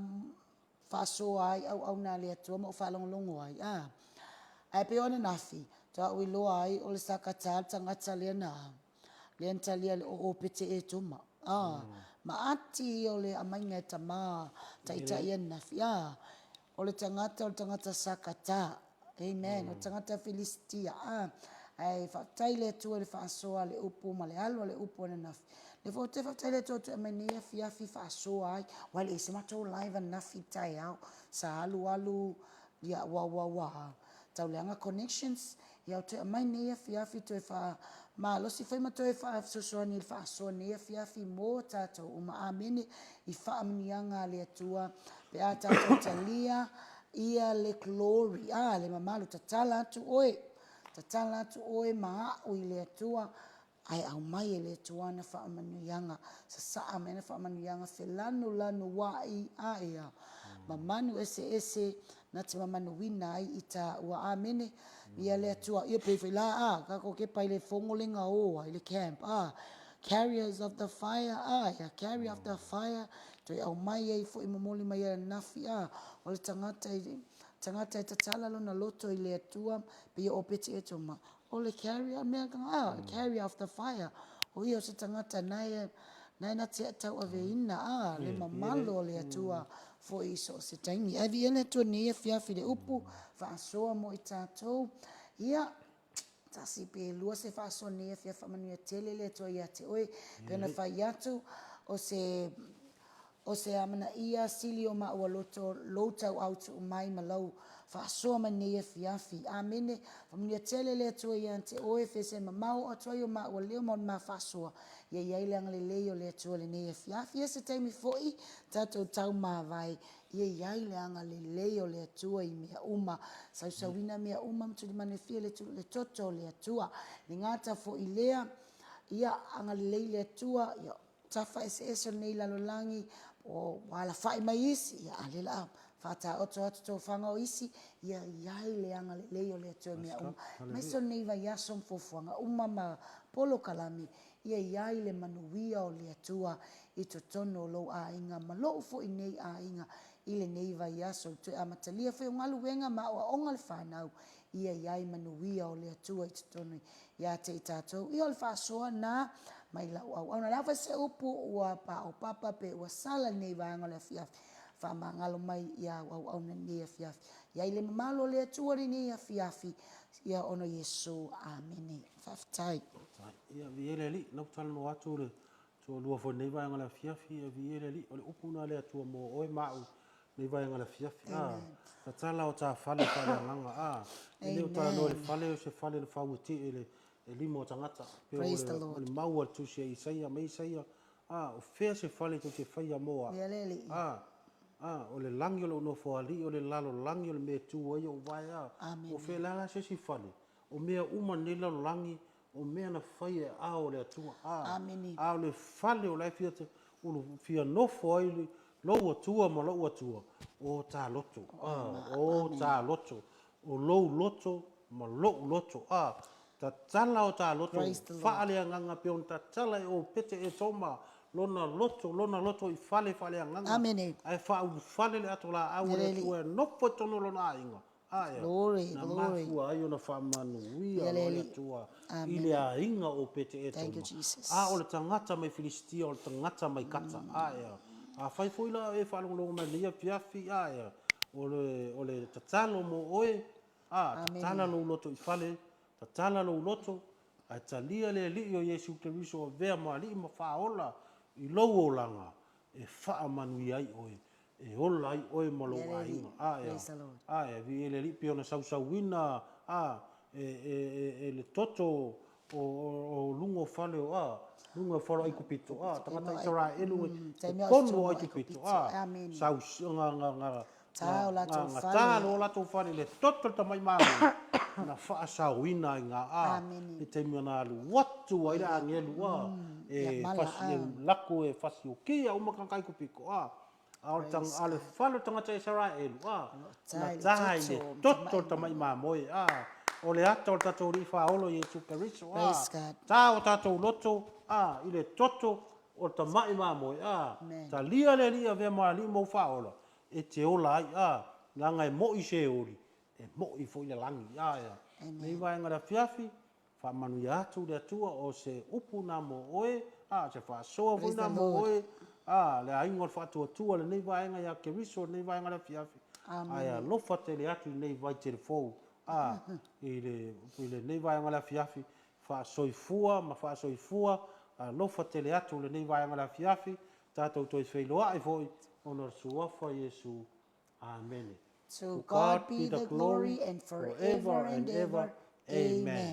faasoa ai auauna a le Atua ma ou faalogologo ai, a. Ae pei o ananafi, faatoa ou iloa ai o le sakata le tagata lea na lea na talia le oo o Pete Etoma. A, ma ati ia o le aumaiga e tama taitai ananafi. A, o le tagata o le tagata sakata. Amen. O le tagata Filistia. A, ae faafetai i le Atua i le faasoa a le upu ma le alu a le upu ananafi. O lea foi ou te faafetai i le Atua ua toe aumai nei afiafi faasoa ai. Aua e leai se matou live ananafi i le taeao. Sa alu alu, ia ua ua ua tau leaga connections. Ia ua toe aumai nei afiafi toe faamalosi foi ma toe faafesoasoani i le faasoa nei afiafi mo tatou uma. Amene. I faamanuiaga a le Atua pe a tatou talia ia le glory, a, le mamalu. Tatala atu oe, tatala atu oe ma a'u i le Atua, ae aumai e le Atua ana faamanuiaga, sasaa mai ana faamanuiaga, felanulanua'i, a, ia. ma manu eseese na te mamanuina ai i tāua. Amene. Ia le Atua, ia pei foi la, a, kako ke pai le fongo le ngaoa i le camp, a, carriers of the fire, a, ia carrier of the fire, toe aumai ai foi momoli mai ai ananafi, a, o le tagata i, tagata e tatala lona loto i le Atua, pei o Opeti Etoma, o le carrier, mea a, carrier of the fire, o ia o se tagata nae, nae na te tauaveina, a, le mamalo o le Atua foi i so o se taimi. Ae viia le Atua i lenei afiafi i le upu faasoa mo i tatou. Ia, tasi pe lua se faasoa i lenei afiafi, faamanuia tele le Atua ia te oe. Pei ona fai atu, o se, o se amanaia sili o maua loto lou tauau tuu mai ma lau faasoa mai lenei afiafi. Amene. Faamanuia tele le Atua ia te oe, feseai mamao oo atu ai o maua leo ma o ma faasoa. Ia i ai le agalelei o le Atua i lenei afiafi. Ia se taimi foi tatou taumavae, ia i ai le agalelei o le Atua i mea uma, sausauina mea uma ma tulimanu e fia le, le toto o le Atua. Le gata foi lea, ia agalelei le Atua, ia tafa eseese o lenei lalolagi, po ua alafai mai isi, ia a lea la a faataoto atu tofaga o isi, ia i ai le agalelei o le Atua i mea uma. Aemaise o lenei vaiaso ma fuafuaga uma ma polokalame, ia i ai le manuia o le Atua i totonu o lou aiga ma lou foi nei aiga i lenei vaiaso, i le toe amatalia foi o galuega ma aoaoga a le fanau, ia i ai manuia o le Atua i totonu ia te i tatou. Ia o le faasoa na mai lau auauna. O le a foi se upu ua paopapa pe ua sala i lenei vaega o le afiafi, faamagalo mai i au auauna i lenei afiafi. Ia i le mamalu o le Atua i lenei afiafi, ia ona Iesu. Amene. Faafetai. Ia, viia le Alii, na ou talanoa atu le toalua foi lenei vaega o le afiafi, ia viia le Alii, o le upu lena a le Atua mo oe ma au lenei vaega o le afiafi. A, tatala o ta fale faaleagaga, a, e le o talanoa i le fale o se fale na fau e te, e le, e lima o tagata. Pe o le, o le mau a le tusi a Isaia, mai Isaia, a, o fea se fale tou te faia mo au? A, a, o le lagi o lou nofoalii, o le lalolagi o le mea e tu ai ou vae, a, o fea, o le a la se isi fale? O mea uma i lenei lalolagi, o mea na fai e aao o le Atua. A, a o le fale o la e fia, ulu, fia nofo ai lou Atua ma lou Atua, o ta loto, a, o ta loto, o lou loto ma lou loto, a, tatala o ta loto faaleagaga pei ona tatala e Opete Etoma lona loto, lona loto i fale faaleagaga, ae faaulufale le atolaau a le Atua e nofo i totonu o lona aiga. Ae na mafua ai ona faamanuia loa le Atua i le aiga o Opete-Etoma, a o le tagata mai Filisitia, o le tagata mai Kata. Ae afai foi la o e faalogologo mai i lenei afiafi, ae o le, o le tatalo mo oe, a, tatala lou loto i fale, tatala lou loto, ae talia le Alii o Iesu Keriso avea ma Alii ma Faaola i lou olaga, e faamanuia ai oe, e ola ai oe ma lou aiga. A ea, a ea, viia le Alii pei ona sausauina, a, e, e, e, e le toto o, o, o luga o fale o, a, luga o fale o Aikupito, a, tagata Isaraelu i totonu o Aikupito, a, sau, nga, nga, nga, Ta o latou fale. Ta lo latou fale i le toto o le tamai mamoe na faasaoina ai nga a le taimi na alu atu ai le agelu a e fasi e lako e fasiokia uma tagata Aikupito a a o le a le fale o tagata Isaraelu a na ta i le toto o le tamai mamoe a o le ata o le tatou Alii Faaola Iesu Keriso a ta o tatou loto a i le toto o le tamai mamoe a talia le Alii avea ma Alii ma ou Faaola e te ola ai, a, leaga e mo'i se oli, e mo'i foi le lagi. A, ea. Nei vaega le afiafi, faamanuia atu le Atua, o se upu na mo oe, a, se faasoa foi na mo oe, a, le aiga o le faatuatua lenei vaega ia Keriso lenei vaega le afiafi, ae alofa tele atu i lenei vaitele fou, a, i le, i lenei vaega le afiafi, faasoifua ma faasoifua, alofa tele atu lenei vaega le afiafi, tatou toe feiloai foi ona o le Suafa o Iesu. Amene. To God be the glory and forever and ever. Amen.